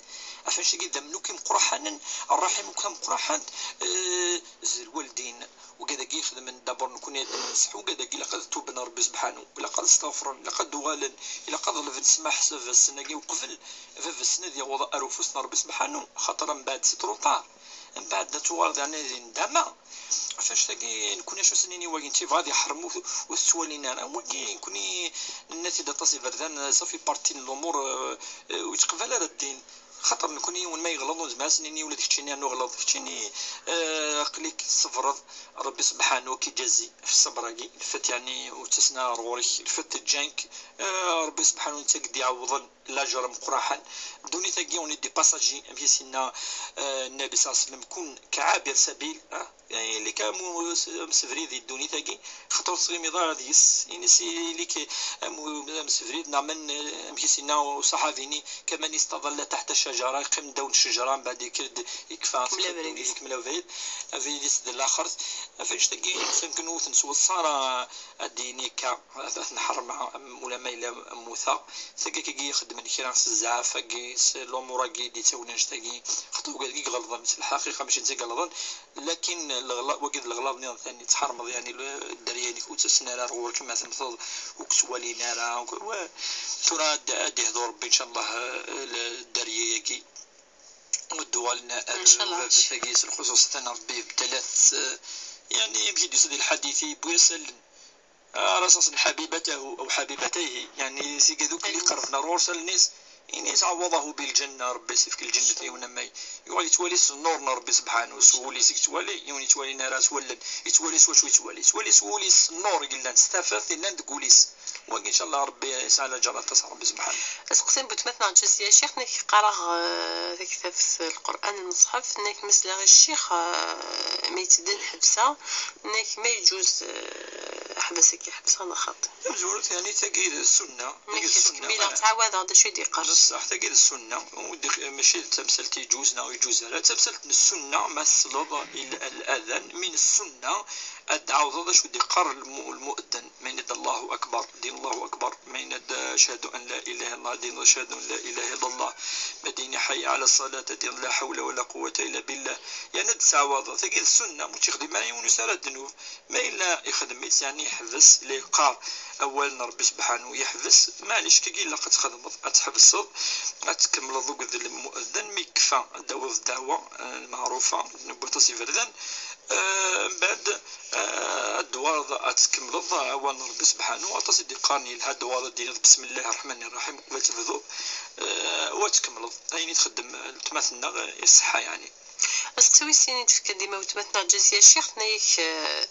Ɣef annect-agi d amluk imeqqraḥanen, ṛṛaḥim akk tameqqraḥant, eh, d lwaldin. Wigad-agi ixedmen d'abord nekkni ad nenṣeḥ wigad-agi, ilaq ad tuben Ṛebbi sebḥanu, ilaq ad steɣfren, ilaq ad uɣalen, ilaq ad ḍelben ssmaḥ s baba-tsen-agi uqbel baba-tsen ad yaweḍ ar ufus n Ṛebbi sebḥanu, xaṭer mbeɛd c'est trop tard. Mbeɛd ad tuɣaleḍ yeɛni di ndama. Ɣef annect-agi, nekkni acu s-nini, wagi n tibɣa ad yeḥrem ur t-, ur t-ttwalin ara. Wagi nekkni nenna-t-id aṭas iberdan, ça fait partie n l'umur, euh, euh, ur yettqbal ara ddin. Xaṭer nekkni yiwen ma yeɣleḍ ur nezmir ad s-nini ula d keččini rnu ɣleḍ. Keččini, euh, aql-ik tṣebreḍ, Ṛebbi sebḥanu ad k-iǧazi ɣef ṣṣber-agi. Lfat yeɛni ur ttasen ara ɣur-k, lfat ǧǧan-k, euh, Ṛebbi sebḥanu netta i k-d-iɛewwḍen lajer ameqqraḥen. Ddunit-agi, on est des passagers, amek i s-yenna, euh, Nnabi ṣalla Llahu ɛalayhi wa sallam, kun kɛabir sabil, ah, ili-k am u-, amsebrid di ddunit-agi, xaṭer ur tettɣimiḍ ara deg-s. Ini-as, ili-k am u-, amsebrid, neɣ man, amek i s-yenna uṣaḥabi-nni, kaman istaḍalla taḥta cajara, yeqqim ddaw n ccejra, mbeɛd yekker-d, yekfa, Ikemmel abrid. Ikemmel abrid, abrid-is d laxert. Ɣef annect-agi, atan kan ur ten-sweṣṣa ara ad d-yini akka, ad ten-ḥermeɣ, am, ulamma yella mmuteɣ. Tagi akkagi ixeddmen kra s zzɛaf-agi, s lumuṛ-agi d-ittawin annect-agi, xaṭer wigad i iɣelḍen, s lḥaqiqa mačči d netta i iɣelḍen, lakin leɣla-, wagi d leɣlaḍ nniḍen tani, tḥermeḍ, yeɛni, le-, dderya-inek ur ttasen ara ar ɣur-k, ma temmteḍ ur k-ttwalin ara, wa-, tura ad, ad d-ihdu Ṛebbi, ncallah, eh, le-, dderya-agi. Ur d-uɣalen ar Ncallah. Baba-tagi s lxuṣuṣ, atan Ṛebbi ibdel-at, eh, yeɛni, amek i d-yusa di lḥadit, yewwi-as allen. Ah, raṣaṣ n ḥabibatahu aw ḥabibatayhi, yeɛni, tigad akk i iqerben ar ɣur-s, allen-is, Ini-as: "Ɛawwaḍahu bil-ǧenna", Ṛebbi as-ifk lǧennet i yiwen amay. Yuɣal yettwali s nnur n Ṛebbi subḥanahu, s wul-is i yettwali, yiwen yettwali nara s wallen, yettwali s wacu yettwali, yettwali s wul-is s nnur i yellan, s tafat yellan deg wul-is. Wagi, ncallah, Ṛebbi yesɛa laǧer, aṭas Ṛebbi subḥanahu. Aseqsi n butmat neɣ Ǧaziya, Ccix, nekk qqareɣ, eh, taktabt n Lqur'an, lmeṣḥef, nekk mesleɣ i ccix, eh, mi yettedden ḥebseɣ, nekk ma yeǧuz, eh, ḥbes akka, ḥebseɣ neɣ xaṭi. Tamezwarut, yani, tagi d ssunna. Nekk tagi d ssunna, ttḥemmileɣ, ah, ttɛawadeɣ d acu i d-yeqqar. Bṣaḥ, tagi d ssunna, ur d-, mačči d tamsalt yeǧuz neɣ ur yeǧuz ara. D tamsalt n ssunna, ma tesleḍ i l-, l-adan, min ssunna ad d-tɛawdeḍ d acu d-yeqqar lmu-, lmu'eddin. Ma yenna-d Allahu Akbar, din Allahu Akbar. Ma yenna-d ashhadu an la ilaha illallah, din ashhadu an la ilaha illallah. Ma d-yini hayya ala ṣṣalat, din la hawla wala quwwata illa billah. Yani ad d-tɛawdeḍ. Tagi d ssunna, ur tt-yexdim ara yiwen ur yesɛi ara ddnub. Ma yella ixdem-itt, yani yeḥbes, la yeqqar awal n Ṛebbi subḥanahu, yeḥbes, maɛlic, kagi ilaq ad txedmeḍ, ad tḥebseḍ, ad tkemmleḍ akked lmu'eddin, mi yekfa ad d-tawiḍ ddeɛwa, eh, lmeɛrufa, n waṭas iberdan, eh, mbeɛd, eh, ad d-tuɣaleḍ ad tkemmleḍ awal n Ṛebbi subḥanahu, aṭas i d-yeqqaren yelha ad d-tuɣaleḍ ad d-tiniḍ bismillahi ṛṛeḥmani ṛṛeḥim qbel ad tebduḍ, eh, u ad tkemmleḍ. Ayen i txeddem, eh, weltma-tneɣ, eh, iṣeḥḥa, yani. Aseqsi wis sin i d-tefka dima weltma-tneɣ Ǧaziya Ccix, tenna-yak, eh,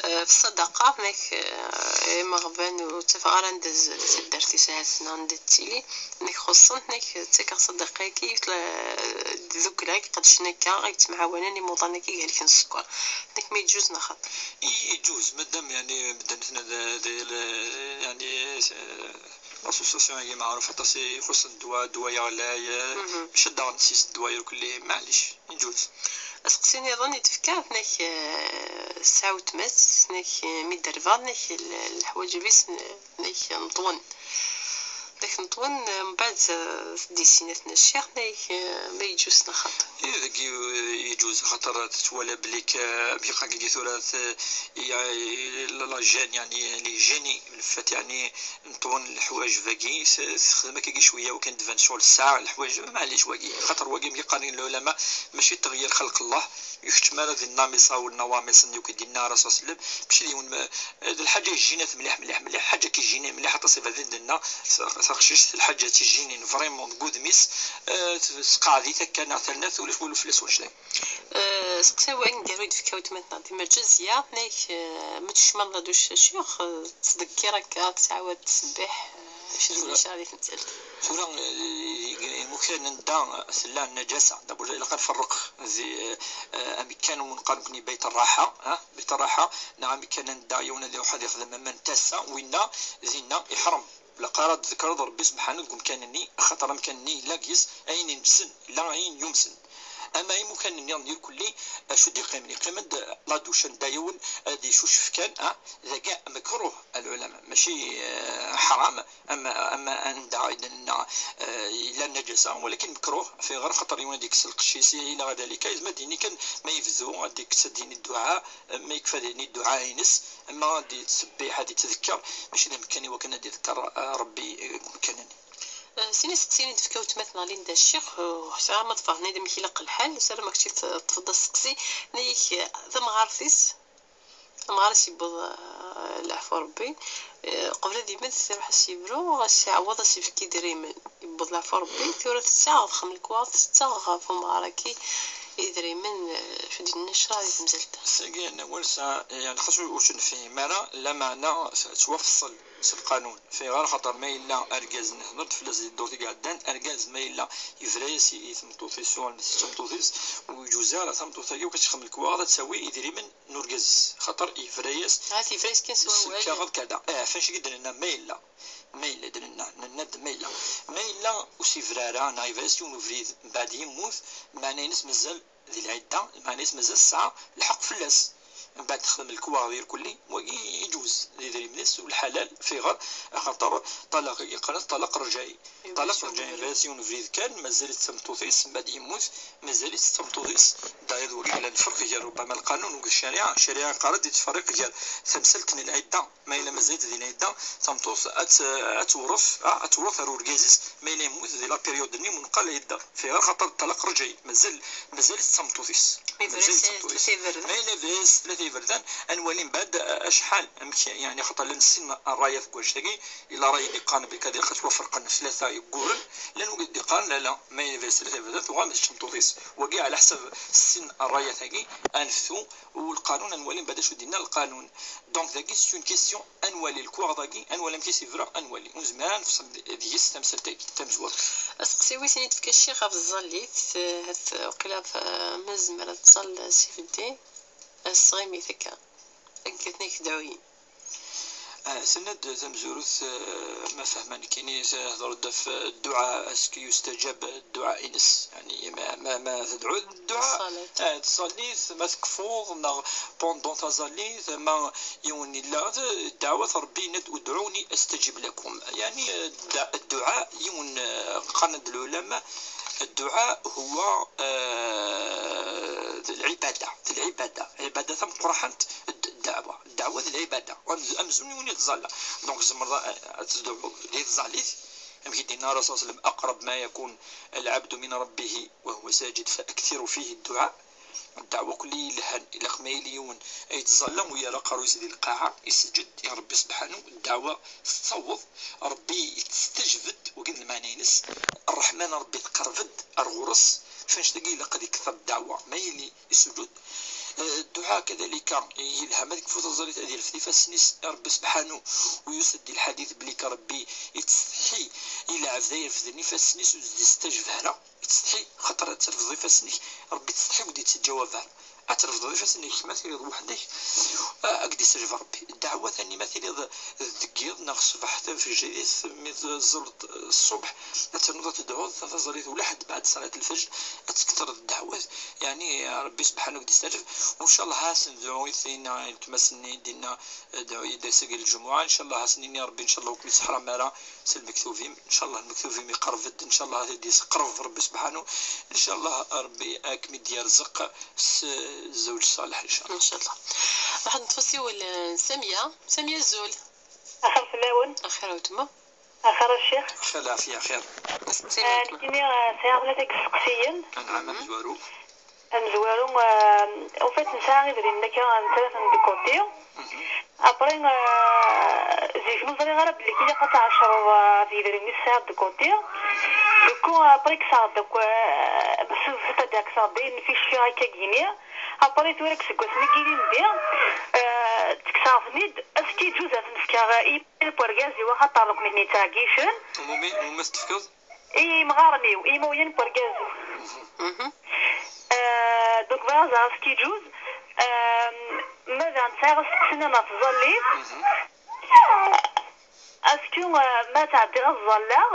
eh, f ṣṣadaqa, tenna-yak, eh, imeɣban ur ttafeɣ ara anda z-, taddart-is ahat neɣ anda tettili, tenna-yak xuṣṣen, tenna-yak ttakeɣ ṣṣadaqa-agi i tla-, tdukla i iqeddcen akka, i yettemɛawanen imuḍan-agi i ihelken sskeṛ. Tenna-yak ma yeǧuz neɣ xaṭi? I, yeǧuz, madam, yani, medden tna d, d, d, yani, eh, l'association-agi meɛruf aṭas i ixuṣṣen ddwa, ddwa yeɣlay, eh, mhm, mačči daɣen s ddwa irkelli, maɛlic, yeǧuz. Aseqsi niḍen i d-tefka, tenna-k, eh, tesɛa weltma-s, tenna-k, eh, mi d-terba, tenna-k, l-, leḥwaǧeb-is, tenna-k, nṭwen. Tenna-k, nṭwen, eh, mbeɛd, eh, s-d-yessin-at n ccix, tenna-k, eh, ma yeǧuz neɣ xaṭi? Eh, dagi, eh, yeǧuz, xaṭer tettwala belli k-, eh, amek yeqqar dagi tura, t-, i, i, la, la gêne, yani, les génies, le fait, yani, nṭwen leḥwaǧeb-agi, s-, texdem akkagi cwiya, wakken d-tban ccɣel tesɛa leḥwaǧeb, maɛlic wagi. Xaṭer wagi, mi qqaren lɛulama, mačči d tɣeyyer xelq Allah, yekcem ara di nnamisa u nnawamisa-nni akk i d-yenna Rasul sallam, mačči d yiwen ma-, d lḥaǧa yejjin-at mliḥ, mliḥ, mliḥ, ḥaǧa k-ijjinin mliḥ, aṭas iberdan d-nenna, ta-, taqcict, lḥaǧa tt-ijjinin vraiment deg wudem-is, eh, tesqeɛd-it akka neɣ terna-t, ulac walu fell-as wanect-a. Eh, seqsi aneggaru i d-tefka weltma-tneɣ dima Ǧaziya, tenna-k, eh, ma tkecmeḍ d ucacix, eh, tettdekkir akka, tettɛawad tettṣebbiḥ, eh, acu d tura, maca di temsalt. Tura, eh, imukan n da tella nnajasa, d'abord ilaq ad nferreq di, eh, amek kan umi neqqar nekni bayt rraḥa, ah, bayt rraḥa, neɣ amek kan anda yiwen ad iruḥ ad ixdem aman n tasa, winna dinna iḥrem. Ilaq ara d-tḍekkreḍ Ṛebbi subḥanahu deg umkan-nni, axaṭer amkan-nni yella deg-s ayen inessen, yella ayen yumsen. Ama imukan nniḍen irkelli, acu d-yeqqimen? Yeqqim-d la douche anda yiwen ad icucef kan, ah, dagi mekruh, a lɛulama, mačči, eh, ḥram, ama, ama anda i d-nenna, eh, yella nnajasa, walakin mekruh, fi ɣer xaṭer yiwen ad ikkes lqecc-is, ila ɣer dalika, yezmer ad yini kan ma yebdu, ad ikkes ad yini dduɛa, ma yekfa ad yini dduɛa-ines, ama ad yettṣebbiḥ, ad yettdekker, mačči d amkan i wakken ad yeḍker, eh, Ṛebbi, eh, deg umkan-nni. Eh, sin iseqsiyen i d-tefka weltma-tneɣ Linda Ccix, eh, ur ḥṣiɣ ara ma tfehmeḍ amek ilaq lḥal, ssarameɣ kečč teṭṭfeḍ-d aseqsi, tenna-yak, eh, tamɣart-is, amɣar-is yewweḍ, eh, leɛfu Ṛebbi, eh, qbel ad yemmet, iruḥ ad s-yebru, ad s-iɛewweḍ, ad s-ifk idrimen. Yewweḍ leɛfu Ṛebbi, tura tettaɣ, texdem lekwaɣeḍ, tettaɣ ɣef umɣar-agi idrimen, eh, acu d-yenna ccṛeɛ di temsalt-a? Tagi n awal, sa-, yani, xas ur, ur tt-nefhim ara, lameɛna tettwafṣel s lqanun. Fi ɣer xaṭer ma yella argaz nhedder-d fell-as di ddurt i iɛeddan, argaz ma yella yebra-yas i, i tmeṭṭut-is, s wayen d tameṭṭut-is, ur yeǧuz ara tameṭṭut-agi akk ad texdem lekwaɣeḍ ad tawi idrimen n urgaz-is, xaṭer yebra-yas. Ah, yebra-yas kan s wawal. Lkaɣeḍ kada. Eh, ɣef acu i d-nenna ma yella. Ma yella d-nenna, nenna-d ma yella. Ma yella ur s-yebra ara, neɣ yebra-yas yiwen ubrid, mbeɛd yemmut, lmeɛna-ines mazal di lɛidda, lmeɛna-is mazal tesɛa lḥeqq fell-as. Mbeɛd texdem lekwaɣeḍ irkelli, wagi iǧuz d idrimen-is u lḥalal, fi ɣer, axaṭer ṭṭalaq-agi qqaren-as ṭṭalaq rǧayi. Ṭṭalaq rǧayi, bɣiɣ yiwen ubrid kan, mazal-itt d tameṭṭut-is, mbeɛd yemmut, mazal-itt d tameṭṭut-is. Dayad wagi yella lferq gar, rubbama, lqanun u ccariɛa. Ccariɛa iqqar-d yettferriq gar tamsalt n lɛidda, ma yella mazal-itt di lɛidda, tameṭṭut ad t-, ad tewret, ah, ad tewret ar urgaz-is, ma yella yemmut di la période-nni mu neqqar lɛidda. Fi ɣer xaṭer ṭṭalaq rǧayi, mazal, mazal-itt d tameṭṭut-is. Mazal-itt d tameṭṭut-is. Ma yella yebra-yas tlata iberdan, ad nwali mbeɛd acḥal, amek, yeɛni, xaṭer llan sin rrayat deg wannect-agi, yella ray i d-iqqaren belli ad ilaq ad ttwaferqen tlata yegguren, llan wid i d-iqqaren la, la, ma yella tlata iberdan, tuɣal d tmeṭṭut-is. Wagi, ɛla ḥsab sin rrayat-agi, ad neftu, u lqanun, ad nwali mbeɛd acu d-yenna lqanun. Donc, dagi, c'est une question, ad nwali lekwaɣeḍ-agi, ad nwali amek i s-yebra, ad nwali. Ur nezmir ara ad nefṣel deg-s tamsalt-agi tamezwarut. Aseqsi wi ten-id-tefka ccix ɣef tẓallit, eh, hat, waqila, eh, ma nezmer ad tẓall Sifeddin, eh, s tɣimit akka. Akken ak-dɛuyin. Ah, tenna-d tamezwarut, eh, ma fehmeɣ nekkini, tehder-d ɣef dduɛa, est-ce que yustajab dduɛa-ines? Yeɛni, ma, ma, ma tedɛuḍ dduɛa, ṣṣalat. Ah, tṣallit, ma tekfuḍ, neɣ pendant taẓallit, ma yiwen illa, d-, ddeɛwat Ṛebbi yenna-d, "Udɛuni astajib lakum." Yeɛni, eh, dda-, dduɛa, yiwen, eh, qqaren-d lɛulama, dduɛa huwa, eh, d lɛibada, d lɛibada, lɛibada tameqqrant, d-, ddeɛwa. Ddeɛwa d lɛibada, amz-, amzun yiwen ittẓalla. Donc, tzemreḍ a-, ad tedɛuḍ di tẓallit, amek i d-yenna Rasul sallam, "أقرب ما يكون العبد من ربه وهو ساجد فأكثروا فيه الدعاء." Ddeɛwa kulli yelhan, ilaq ma yili yiwen ay yettẓalla u yerra aqerru-is di lqaɛa, iseǧǧed i Ṛebbi subḥanu, ddeɛwa tettaweḍ, Ṛebbi yestajeb-d, wagi d lmeɛna-ines, Ṛṛeḥma n Ṛebbi tqerreb-d ar ɣur-s, f annect-agi ilaq ad ikter ddeɛwa, ma yili isujud. Eh, dduɛa kadalika, yelha ma tekfu taẓallit ad irfed ifassen-is i Ṛebbi subḥanu, u yusa-d di lḥadit belli ka Ṛebbi yettsetḥi i lɛebd ay irefden ifassen-is ur s-d-istajeb ara, yettsetḥi, xaṭer ad trefdeḍ ifassen-ik, Ṛebbi yettsetḥi ur d-yettǧawab ara. Ad trefdeḍ ifassen-ik, ma tiliḍ weḥd-k, eh, ad k-d-istajeb Ṛebbi. Ddeɛwat-nni ma tiliḍ deg yiḍ neɣ ṣṣbeḥ tafejrit, mi tẓalleḍ, eh, ṣṣubḥ, ad ternuḍ ad tedɛuḍ taẓallit ula ḥedd beɛd ṣalat lfajr, ad tekteṛ ddeɛwat, yeɛni Ṛebbi subḥanu ad k-d-istaǧeb. U ncallah ad sen-nedɛu i tin, i weltma-s-nni i d-yenna, eh, dɛu-yi-d ass-agi n lǧemɛa, ncallah ad sen-nini Ṛebbi, ncallah ur kem-isseḥram ara s lmektub-im, ncallah lmektub-im iqerreb-d, ncallah ad d-yesqerreb Ṛebbi subḥanu, ncallah Ṛebbi ad kem-id-yerzeq s zzewǧ ṣṣaleḥ, ncallah. Ncallah. Ruḥ neṭṭef asiwel n Samia. Samia, azul. Axir fell-awen. Axir a weltma. Axir a ccix. Xir, lɛafya, xir. Aseqsi n weltma. Nekkini, eh, sɛiɣ tlata n yisteqsiyen. Anɛam, amezwaru. Amezwaru, eh, en fait, nesɛa idrimen akka, nettarra-ten de côté. Après, eh, zik ur ẓriɣ ara belli ilaq ad tɛecreḍ, eh, ɣef yedrimen i tesɛiḍ de côté. Du coup, après, kkseɣ-d akk, eh, c'est-à-dire kkseɣ-d ayen fi cfiɣ akka gini. Après, tura deg iseggasen i yilin di, eh, ttekkseɣ-ten-id, est-ce que yeǧǧuz ad ten-fkeɣ i yiman n wergaz-iw, axaṭer nekkni ttɛeggicen. Umi, umi as-tefkeḍ? I yimɣaren-iw, i yimawlan n wergaz-iw. Mhm. Eh, donc, bɣiɣ ad ẓreɣ est-ce que yeǧǧuz, eh, ma daɣen sɛiɣ asteqsi-nni ɣef tẓallit. Mhm. Est-ce que, eh, ma ttɛeddiɣ ad ẓalleɣ,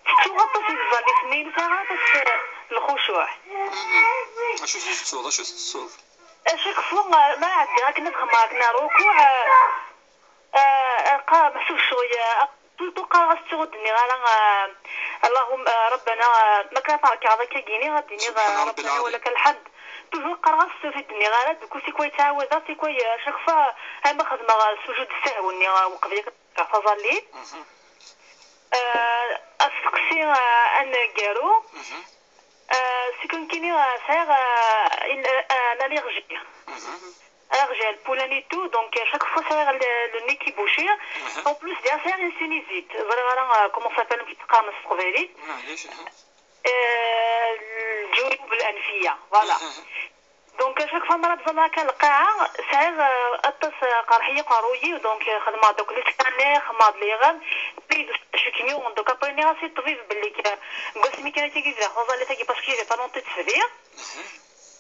tettuɣ aṭas i tẓallit-nni, ur sɛiɣ ara aṭas, eh, n lxucuɛ. Mhm. Acu tettuḍ, acu tettuḍ? À chaque fois, eh, ma ɛeddiɣ akken ad xedmeɣ akken rrukuɛ, eh, eh, qa-, meḥsub ccɣel, eh, tout le temps qqareɣ-as ur d-nniɣ ara, eh, اللهم, eh, ربنا, eh, ma kan ad trekɛeḍ akka gini, ad d-tiniḍ, eh, سبحان ربي ربنا العظيم. ولك الحمد. Toujours qqareɣ-as ur d-nniɣ ara, du coup, c'est quoi yettɛawad-aɣ, c'est quoi, eh, à chaque fois, ama xedmeɣ, eh, sujud ssehw-nni, eh, uqbel ad ɣer taẓallit. Mhm. Eh, asteqsi, eh, aneggaru. Mhm. Eh, c'est que nekkini, eh, sɛiɣ, eh, une, eh, une allergie. Mhm. Allergie à le pollen et tout, donc, eh, chaque fois sɛiɣ le, le nez qui bouche. Mhm. En plus, diɣ sɛiɣ une sinusite. Ẓriɣ ara, eh, comment ça s'appelle, amek i tt-qqaren s teqbaylit. Maɛlic, aha. Eh, الجيوب الأنفية, voilà. Mhm. Donc, à chaque fois, mi ara ẓalleɣ akka lqaɛa, sɛiɣ, eh, aṭas, eh, qerḥ-iyi uqerruy-iw, donc, eh, xedmeɣ-d akk les scanners, xedmeɣ-d les rames, mais d cukni, donc, après, nniɣ-as i ṭṭbib belli, eh, deg wasmi kan akka i bdiɣ taẓallit-agi, parce que j'ai pas longtemps i tt-bdiɣ. Mhm.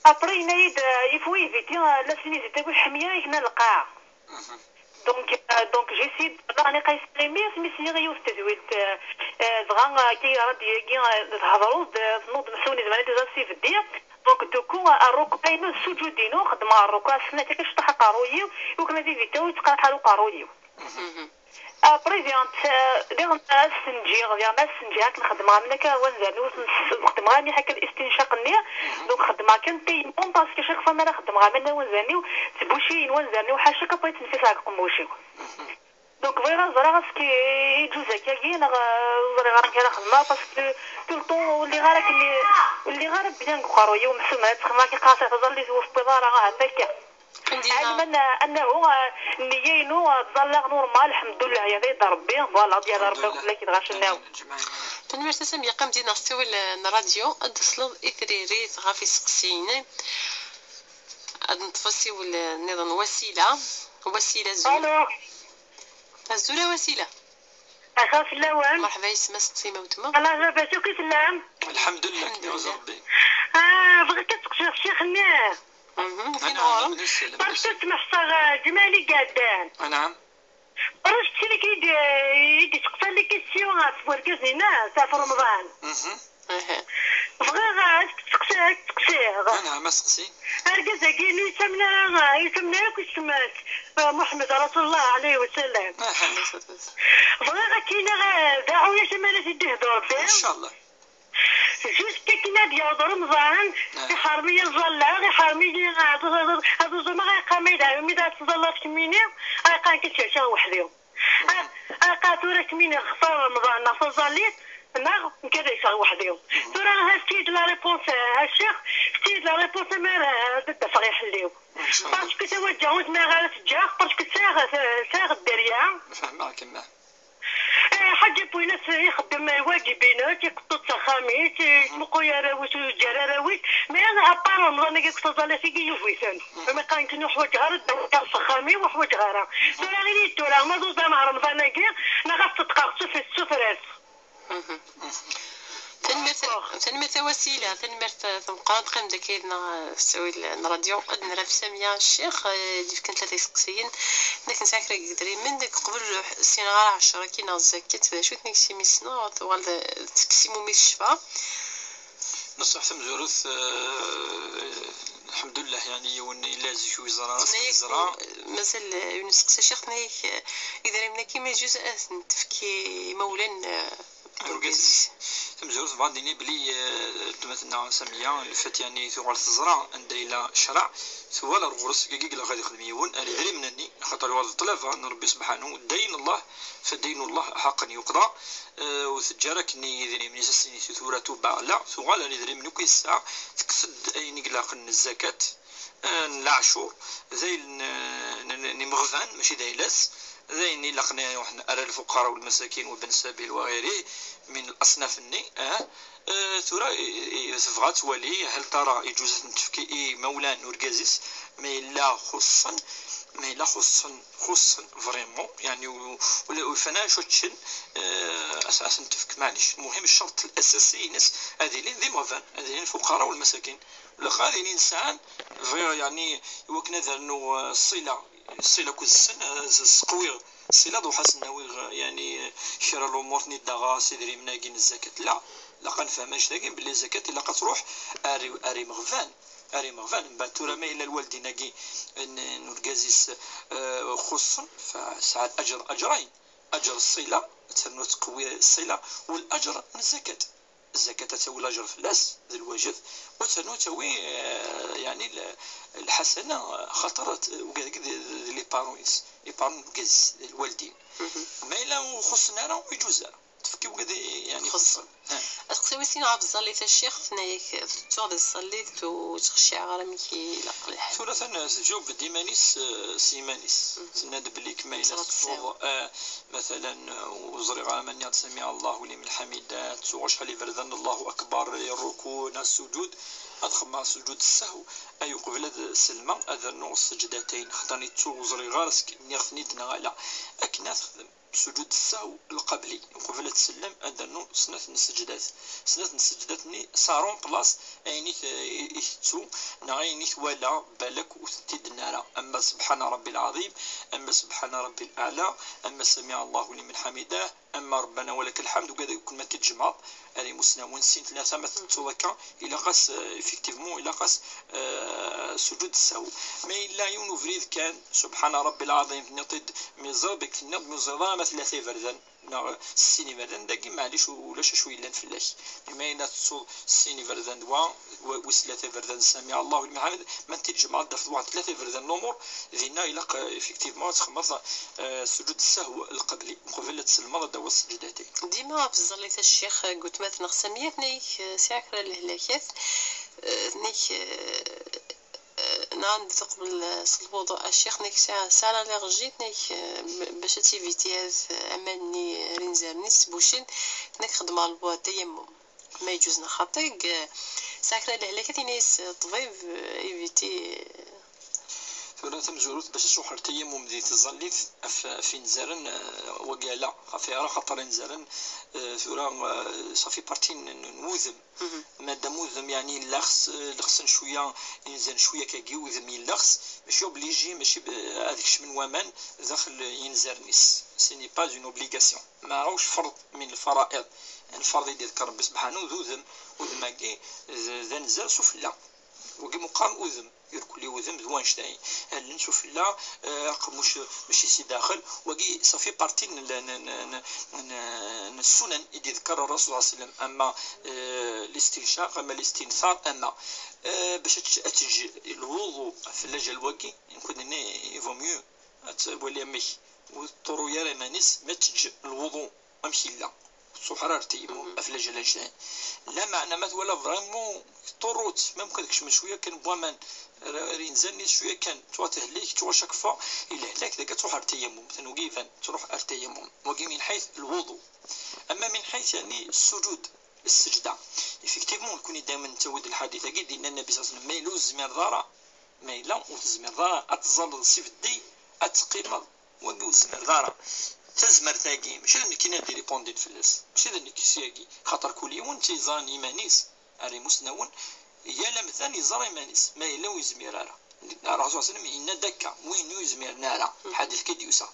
Après, yenna-yi-d, eh, il faut éviter, eh, la sinusite, ur ḥemmel ara akken lqaɛa. Mhm. Donc, euh, donc, j'ai essayé de, daɣen iqayes imir, mi sliɣ i yiwet tedwilt, euh, euh, dɣa, euh, akka ara d-yagi, euh, thedreḍ-d, euh, tnuḍ meḥsub nezmer ad d-iẓer s ibeddi. Donc, du coup, euh, rrukuɛ-inu d sujud-inu, xedmeɣ rrukuɛ s snat akka, ceṭṭaḥ aqerruy-iw, i wakken ad éviter ur yettqerḥ ara uqerruy-iw. Mhm. Après, diɣen, euh, diɣen ad s-ten-ǧǧiɣ, diɣen ad s-ten-ǧǧiɣ akken xedmeɣ am nekk wanzaren-iw, ur ten-, ur xeddmeɣ ara mliḥ akka listincaq-nni. Mhm. Donc, xeddmeɣ kan tayemmum, parce que chaque fois mi ara xeddmeɣ aman n wanzaren-iw, ttbuciyen wanzaren-iw ḥaca, après ttneffiseɣ deg uqemmuc-iw. Mhm. Donc, bɣiɣ ad ẓreɣ est-ce que yeǧǧuz akkagi, neɣ, euh, ur ẓriɣ ara amek ara xedmeɣ, parce que tout le temps ur lliɣ ara akken, ur lliɣ ara bien deg uqerruy-iw, meḥsub mi ara tt-xedmeɣ akka, qqareɣ taẓallit ur tewwiḍ ara, ahat akka. Ɛelmen annahu, ah, nniya-inu, ah, ẓẓalleɣ normal, lḥemdullah, yerra-yi-d Rebbi, voilà, yerra Rebbi akk fell-ak, dɣa cennaw. Tanemmirt a Sami, yeqqim dinna s ttawil n ṛṛadyu, ad d-tesleḍ i tririt ɣef iseqsiyen. Ad neṭṭef asiwel nniḍen, Wasila. Wasila, azul. Alo. Azul a Wasila. Axir fell-awen. Merḥba yes-m, aseqsi ma weltma. Ala, labas akk i tellam? Lḥemdullah, lḥemdullah. Rebbi. Ah, bɣiɣ ad seqsiɣ ccix-nni. Mhm, ɣur-m. Parce que smeḥseɣ, eh, ǧemɛa-nni iɛeddan. Anɛam. Ṛuc ttili-k i d-, i d-iseqsan les questions ɣef wergaz-ines, ɣef Remḍan. Mhm. Aha. Bɣiɣ ad k-seqsi-, ad k-seqsiɣ. Anɛam, aseqsi. Argaz-agi ur yessamen ara, ur yessamen ara akk isem-is, eh, Muḥemmed Rasulullah ɛalayhi wasallam. Aha. Bɣiɣ ad k-iniɣ, eh, d aɛuyac ama ad t-id-ihdu Rebbi. Incallah. Juste akken ad yaweḍ Remḍan, ah, iḥerm-iyi ad ẓalleɣ, iḥerm-iyi ad, ad, ad, ad uẓumeɣ, ay qqar ma yedɛa, mi d ad tẓalleḍ kemmini, ay qqar nekk ad ttɛiceɣ weḥd-i. Mhm. Ay, ay qqar tura kemmini xṣer Remḍan neɣ taẓallit, neɣ nekk ad ɛiceɣ weḥd-i. Mhm. Tura efk-iyi-d la réponse, a ccix, efk-iyi-d la réponse, amar ad d-afeɣ iḥelli-w. Incallah. Parce que tawaǧǧa ur zmireɣ ara ad tt-ǧǧeɣ, parce que sɛiɣ, sɛiɣ dderya. Fehmeɣ-kem. Eh, Ḥaǧi Bwinas ixeddem lwaǧib-ines, iqeṭṭu-d s axxam-is, yettmuqul arraw-is, ur yeǧǧi ara arraw-is, mais à part Remḍan-agi akked taẓallit-agi yugi-ten. Mhm. Am iqqaren kan ur ḥwaǧeɣ ara ddaw s axxam-iw, ur ḥwaǧeɣ ara. Tura ini-d tura, ma d uẓam ɣer Remḍan-agi, neɣ ad ṣeddqeɣ s ufras. Mhm. Tanemmirt, tanemmirt a Wasila, tanemmirt, eh, tameqqrant, qqim-d akka yid-neɣ, eh, s ttawil n ṛṛadyu. Ad d-nerr ɣef Samia Ccix, eh, d-yefkan tlata iseqsiyen. Nekk nesɛa kra n yedrimen, nekk qbel ur ssineɣ ara ɛecṛa-agi neɣ zzakat, d acu-t, nekk s imi ssneɣ, tuɣal d, d tekkes imi umi tecfa. Neṣṣeḥ tamezwarut, eh, lḥemdullah, yeɛni yiwen yella zik ur yeẓra, ass-a yeẓra. Mazal, eh, yiwen useqsi a Ccix, tenna-yak, eh, idrimen-agi ma yejjuz ad ten-tefk i imawlan, eh, Argaz-is. Tamezwarut, bɣiɣ ad d-iniɣ belli, eh, weltma-tneɣ Samiya, le fait yeɛni tuɣal teẓra anda yella ccreɛ, tuɣal ar ɣur-s, dagi ilaq ad ixdem yiwen ar idrimen-nni, axaṭer yuɣal d ṭṭlaba n Rebbi subḥanu, daynu Allah, fa daynu Allah ḥaqqen yuqḍa, eh, ur teǧǧa ara akkenni idrimen-is, ass-nni tura tubeɛ, la, tuɣal ar idrimen akk i tesɛa, tekkes-d ayen i ilaqen n zzakat, eh, n leɛcur, d ayen n, n, n imeɣban, mačči d ayla-s, d ayen ilaqen i iruḥen ar lfuqara u lmasakin wa ben sabil wa ɣiri min laṣnaf-nni, eh, eh, tura, i, i, tebɣa ad twali hal tara iǧuz ad ten-tefk i imawlan n urgaz-is, ma yella xuṣṣen, ma yella xuṣṣen, xuṣṣen vraiment, yeɛni u-, u-, ur ufan ara acu ad ččen, eh, ad, ad ten-tefk, maɛlic. Lmuhim, ccerṭ l-asasi-ines ad ilin d imeɣban, ad ilin lfuqara u lmasakin. Lxir ad ilin sɛan, bɣiɣ, yeɛni, i wakken ad rnuɣ, eh, ṣṣila, ṣṣila akked-sen, eh, s-, seqwiɣ ṣṣila, ad ruḥ ad sen-awiɣ, eh, yeɛni, eh, kra n lumuṛ, ten-id-aɣeɣ s idrimen-agi n zzakat. La, ilaq ad nefhem annect-agi, belli zzakat ilaq ad truḥ ar i-, ar imeɣban, ar imeɣban. Mbeɛd tura ma yella lwaldin-agi n, n urgaz-is, eh, xuṣṣen, fa sɛan aǧr, aǧrayn. Aǧr ṣṣila, ad ternu teqwi ṣṣila, u laǧr n zzakat. Zzakat ad tawi laǧr fell-as, d lwaǧeb, u ternu tawi, eh, yeɛni l-, lḥasana, xaṭer ad t-, ugad d, d, d les parents-is, les parents n urgaz-is, d lwaldin. Mhm. Ma yella ur xuṣṣen ara, ur iǧuz ara. Tefki ugad, yeɛni, xuṣṣen. Aseqsi wis sin ɣef tẓallit a ccix, tenna-yak tettuɣ di tẓallit, ur ttxecciɛeɣ ara amek i ilaq lḥal. Tura tan-, teǧǧub-d iman-is, eh, s yiman-is. Mhm. Tenna-d belli kma yella tettwuḍ, eh, matalan, eh, ur ẓriɣ ara ma nniɣ-d samiɛ Allahu liman ḥamida, ttuɣ acḥal iberdan n Allahu akbar, i rruku neɣ sujud, ad xedmeɣ sujud ssehw, ay uqbel ad sellmeɣ, ad rnuɣ ssejdatayn, xaṭer ttuɣ ur ẓriɣ ara s-, nniɣ-ten-id neɣ ala. Akken ad texdem. Sujud ssahw lqabli, uqbel ad tsellem, ad d-ternu snat n ssejdat. Snat n ssejdat-nni, ça remplace ayen i t-, i, i tettu, neɣ ayen i twala, balak ur tent-id-tenna ara. Ama سبحان ربي العظيم, ama سبحان ربي الأعلى, ama سمع الله لمن حمده, ama ربنا ولك الحمد, ugad akken ma t-id-tjemɛeḍ, ar imusnawen, sin, tlata, ma tettuḍ akka, ilaq-as, euh, effectivement, ilaq-as, euh, sujud ssahw. Ma yella yiwen ubrid kan, سبحان ربي العظيم, tenniḍ-t-id, mi ẓriɣ deg tenniḍ, mi ẓriɣ ara ma tlata iberdan, neɣ sin iberdan, dagi maɛlic, ulac acu yellan fell-ak. Mi ma yella tettuḍ sin iberdan d wa, wa-, wis tlata iberdan d سمع الله لمن حمده, ma tent-id-tjemɛeḍ, d-tafeḍ waḥed tlata iberdan n lumuṛ, dinna ilaq, euh, effectivement, ad txedmeḍ, euh, sujud ssahw lqabli, uqbel ad tsellmeḍ, ad d-tawiḍ ssejdatayn. Dima ɣef tẓallit a ccix, deg weltma-tneɣ Samiya, tenna-yak, eh, sɛiɣ kra n lehlakat, eh, tenna-yak, eh, Nɛan d uqbel s lwuḍu a ccix, nek sɛa sɛa la lérgie, nek bac ad tiviti ad aman-nni rinzerni s tbucin, nek xedmeɣ lwuḍu tayammum. Ma yeǧuz neɣ xaṭi, sɛa kra lehlak ad ini-as ṭṭbib, iviti. Tura tamezwarut bac ad truḥ ar tayammum di tẓallit ɣef ɣef inzaren, wagi ala, ɣef iɛra xaṭer inzaren tura ça fait partie n wudem. Madam udem yeɛni yella xs lxsen cwiya, inzan cwiya kagi udem yella xs, mačči obligé, mačči ad kecmen waman daxel yinzaren-is. Ce n'est pas une obligation. Maɛuc ferḍ min lfara'iḍ. Lferḍ i d-iḍker Rebbi sebḥanu d udem. Udem-agi d anzar sufella. Wagi meqqar udem. Irkelli udem d wanect-a, allen sufella, aqemmuc mačči si daxel, wagi ça fait partie n ssunan i d-iḍker Rasul صلى الله عليه وسلم, ama listinshaq, ama listinthar, ama bac ad teǧǧ lwuḍu ɣef lajal-wagi, nekk ad d-nini il vaut mieux ad twali amek ur teṭṭuru ara iman-is ma teǧǧ lwuḍu amek yella, ur tettruḥ ara ar tayammum ɣef lajal anect-a. Lameɛna ma twala vraiment teṭṭurru-tt, même kan kecmen cwiya kan n waman ar inzan-is cwiya kan, tura tehlik, tura chaque fois i lehlak dagi ad truḥ ar tayammum, tenwa-gi iban truḥ ar tayammum, wagi min ḥayt lwuḍu. Ama min ḥayt yeɛni ssuǧud, sseǧda, effectivement nekni daymen nettawi-d lḥadit-agi d-yenna Nnabi صلى الله عليه وسلم, ma yella ur tezmireḍ ara, ma yella ur tezmireḍ ara ad teẓẓalleḍ s ibeddi, ad teqqimeḍ, wagi ur tezmireḍ ara. Tazmert-agi mačči d nekkini ad d-iripondin fell-as, mačči d nekk syagi, xaṭer kul yiwen d tiẓra n yiman-is. Ar imusnawen, yal amdan yeẓra iman-is ma yella ur yezmir ara. Rasul صلى الله عليه وسلم yenna-d akka, win ur yezmiren ara, lḥadit-agi d-yusa,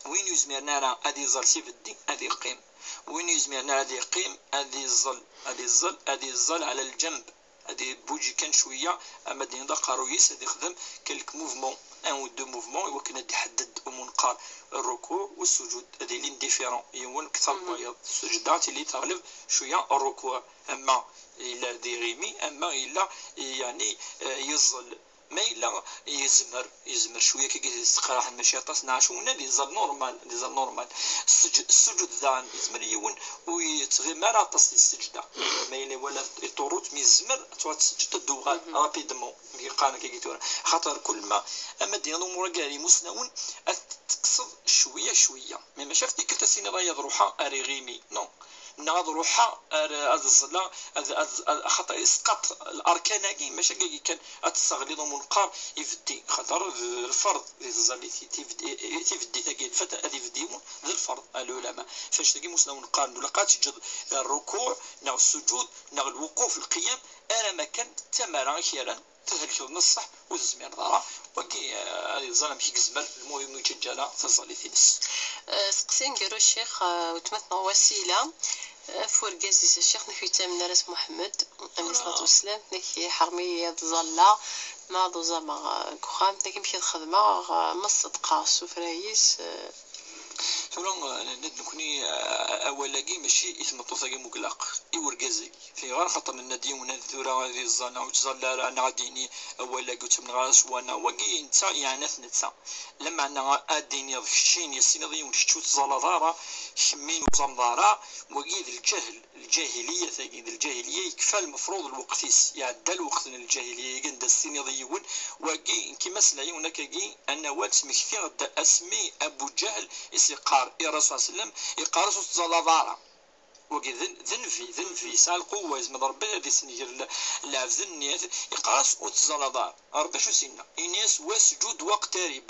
win ur yezmiren ara ad iẓẓal s ibeddi ad yeqqim, win ur yezmiren ara ad yeqqim ad iẓẓal, ad iẓẓal, ad iẓẓal ɛla lǧenb. Ad ibuǧi kan cwiya, ama d-iniḍ aqerruy-is ad ixdem quelques mouvements, un ou deux mouvements, i wakken ad iḥedded umunqar rrukuɛ u ssuǧud, ad ilin différents, yiwen kter n wayeḍ. Sseǧda tili teɣleb cwiya rrukuɛ, ama yella ad iɣimi, ama yella yeɛni yeẓẓel. Ma yella yezmer, yezmer cwiya kan ad isteqraḥ, mačči aṭas, neɣ acu, ad iẓẓel normal, ad iẓẓel normal. Ssuǧ-, ssuǧud daɣen, yezmer yiwen ur yettɣimi ara aṭas di sseǧda. Ma yella iwala iṭurru-tt, mi yezmer ad tṛuḥ tesseǧed ad d-tuɣal rapidement, mi yeqqaren akka-agi tura. Axaṭer kul ma, ama d-iniḍ umur-agi ar imusnawen, ad t-tekkseḍ cwiya cwiya. Mais mačči ɣef tikkelt ad s-tiniḍ ay ad ruḥeɣ ar iɣimi. Non. Neɣ ad ruḥeɣ ar, ad ẓẓleɣ, ad, ad, ad, axaṭer isqaṭ larkan-agi, mačči akka kan ad tesseɣliḍ umunqar ibeddi, xaṭer d lferḍ di tẓallit, tibed-, tibeddit-agi lfat ad ibeddi yiwen d lferḍ, a lɛulama. F anect-agi imusnawen qqaren ur ilaq ad teǧǧeḍ rrukuɛ neɣ ssuǧud neɣ lwuquf, lqiyam, ara ma kan d tamara i k-yerran thelkeḍ neṣṣeḥ ur tezmireḍ ara. Wagi, eh, ad iẓer amek i yezmer, lmuhim ur yettaǧǧa ara taẓallit-ines. Eh, seqsi aneggaru ccix, eh, weltma-tneɣ Wasila, eh, ɣef urgaz-is ccix, nek ur yettamen ara s Muḥemmed, ɛalayhi ṣṣalatu wassalam, nek iḥṛem-iyi ad ẓalleɣ, ma ad uẓameɣ, eh, deg uxxam, nek amek ad xedmeɣ, eh, ma ṣṣedqeɣ ssufra-is, eh, Tura, eh, nenna-d nekni, eh, awal-agi mačči i tmeṭṭut-agi muglaq, i urgaz-agi. Ayɣer? Xaṭer nenna-d yiwen ad tura ad iẓẓal neɣ ur yettẓalla ara, neɣ ad d-yini awal-agi ur ttamneɣ ara s wa neɣ wagi, netta yeɛna-t netta. Lameɛna ad d-tiniḍ keččini, ad s-tiniḍ i yiwen kečč ur tettẓallaḍ ara, kemmini ur tẓalleḍ ara, wagi d lǧahl, lǧahiliya-tagi, d lǧahiliya yekfa lmefruḍ lweqt-is, iɛedda lweqt n lǧahiliya-agi, anda s-tiniḍ i yiwen, wagi, nekki ma sliɣ yiwen akkagi, anawal ttmektiɣ-d asmi Abu Ǧahl i s-iqqar i Rasul صلى الله عليه وسلم, iqqar-as ur tettẓallaḍ ara. Wagi d, d nnbi, d nnbi, yesɛa lquwwa, yezmer Rebbi ad isenger l-, lɛebd-nni, iqqar-as ur tettẓallaḍ ara. Rebbi acu s-yenna? Ini-as wasǧud waqtarib.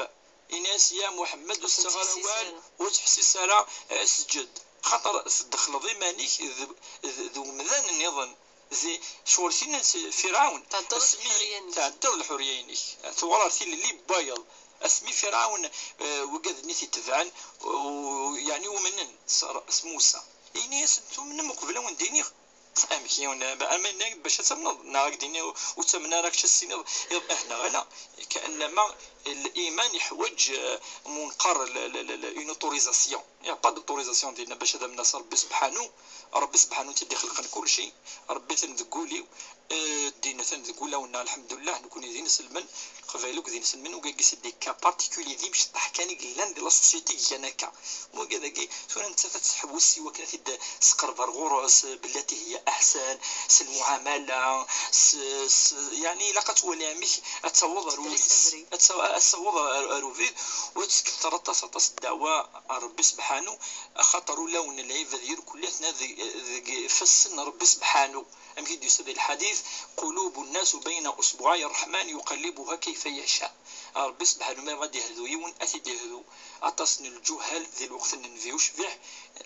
Ini-as ya Muḥemmed ur tettaɣ ara awal, ur ttḥessis ara, eh, sǧed. Xaṭer tdexleḍ iman-ik d, d, d umdan nniḍen. Di, ccɣel tin n Firɛawn. Tɛeddaḍ lḥurriya-inek. Tɛeddaḍ lḥurriya-inek. Tuɣal ɣer tilelli n wayeḍ. Asmi Firɛawn, eh, wigad-nni t-itebɛen, u-, yeɛni umnen s, s Musa. Ini-asen tumnem uqbel a wen-d-iniɣ? Amek yiwen, ama yenna bac ad tamneḍ, neɣ ad k-d-ini ur ttamen ara kečč ad s-tiniḍ ah neɣ ala? Kaannama liman yeḥwaǧ, eh, ma neqqar l-, l-, l-, l-, une autorisation. Il n'y a pas d'autorisation dinna bac ad amneɣ s Rebbi sebḥanu. Rebbi sebḥanu i d-ixelqen kulci. Rebbi atan deg wul-iw. Eh, ddin atan deg wulawen-nneɣ, lḥemdullah, nekni d inselmen, Leqbayel akk d inselmen, ugar-is d des cas particuliers d imecṭaḥ kan i yellan di la société i gan akka. Wigad-agi, tura nettat ad tḥewwes i wakken ad t-id-tesqerb ar ɣur-s, eh, bellati hiya leḥsan, s lmuɛamala, s, s, yeɛni ilaq ad twali amek ad taweḍ ar ubrid, ad taw- ad taweḍ ar, ar ubrid, u ad tketter aṭas, aṭas n ddeɛwa ar Rebbi Sebḥanu, axaṭer ulawen n lɛibad irkelli atna deg, deg ifassen n Rebbi Sebḥanu. Amek i d-yusa di lḥadit: "Qulubu nnas bayna usbuɛay rreḥman yuqallibuha kayfa yaca." Rebbi Sebḥanu ma yebɣa ad d-ihdu yiwen, ad t-id-ihdu. Aṭas n lǧuhal di lweqt n Nnbi ucbiḥ,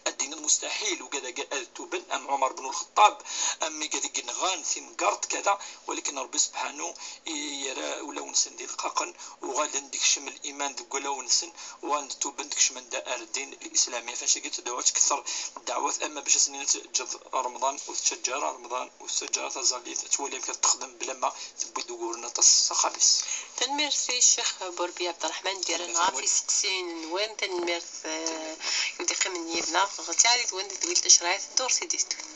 ad d-tiniḍ mustaḥil, ugad-agi ad tuben am Ɛumar ben Lxeṭṭab, am igad i yenɣan timgerḍt, kada, walakin Rebbi Sebḥanu i-, yerra ulawen-nsen d ileqqaqen, uɣalen d-ikcem liman deg wulawen-nsen, uɣalen d-tuben, d-kecmen-d ar ddin lislami. Ɣef wacagi tedɛu ad tkether ddeɛwat, ama bac asen-nini ad teǧǧeḍ Remḍan ur tettaǧǧa ara Remḍan, ur tettaǧǧa ara taẓallit, ad twali amek ad texdem bla ma tewwi-d uguren aṭas s axxam-is. Tanemmirt i Ccix Burbi Ɛebderreḥman, gar-aneɣ ɣef iseqsiyen-nwen. Tanemmirt, eh, i wid yeqqimen yid-neɣ. Ɣer tɛali-twen di twilt tacriɛt, ddurt i d-iteddun.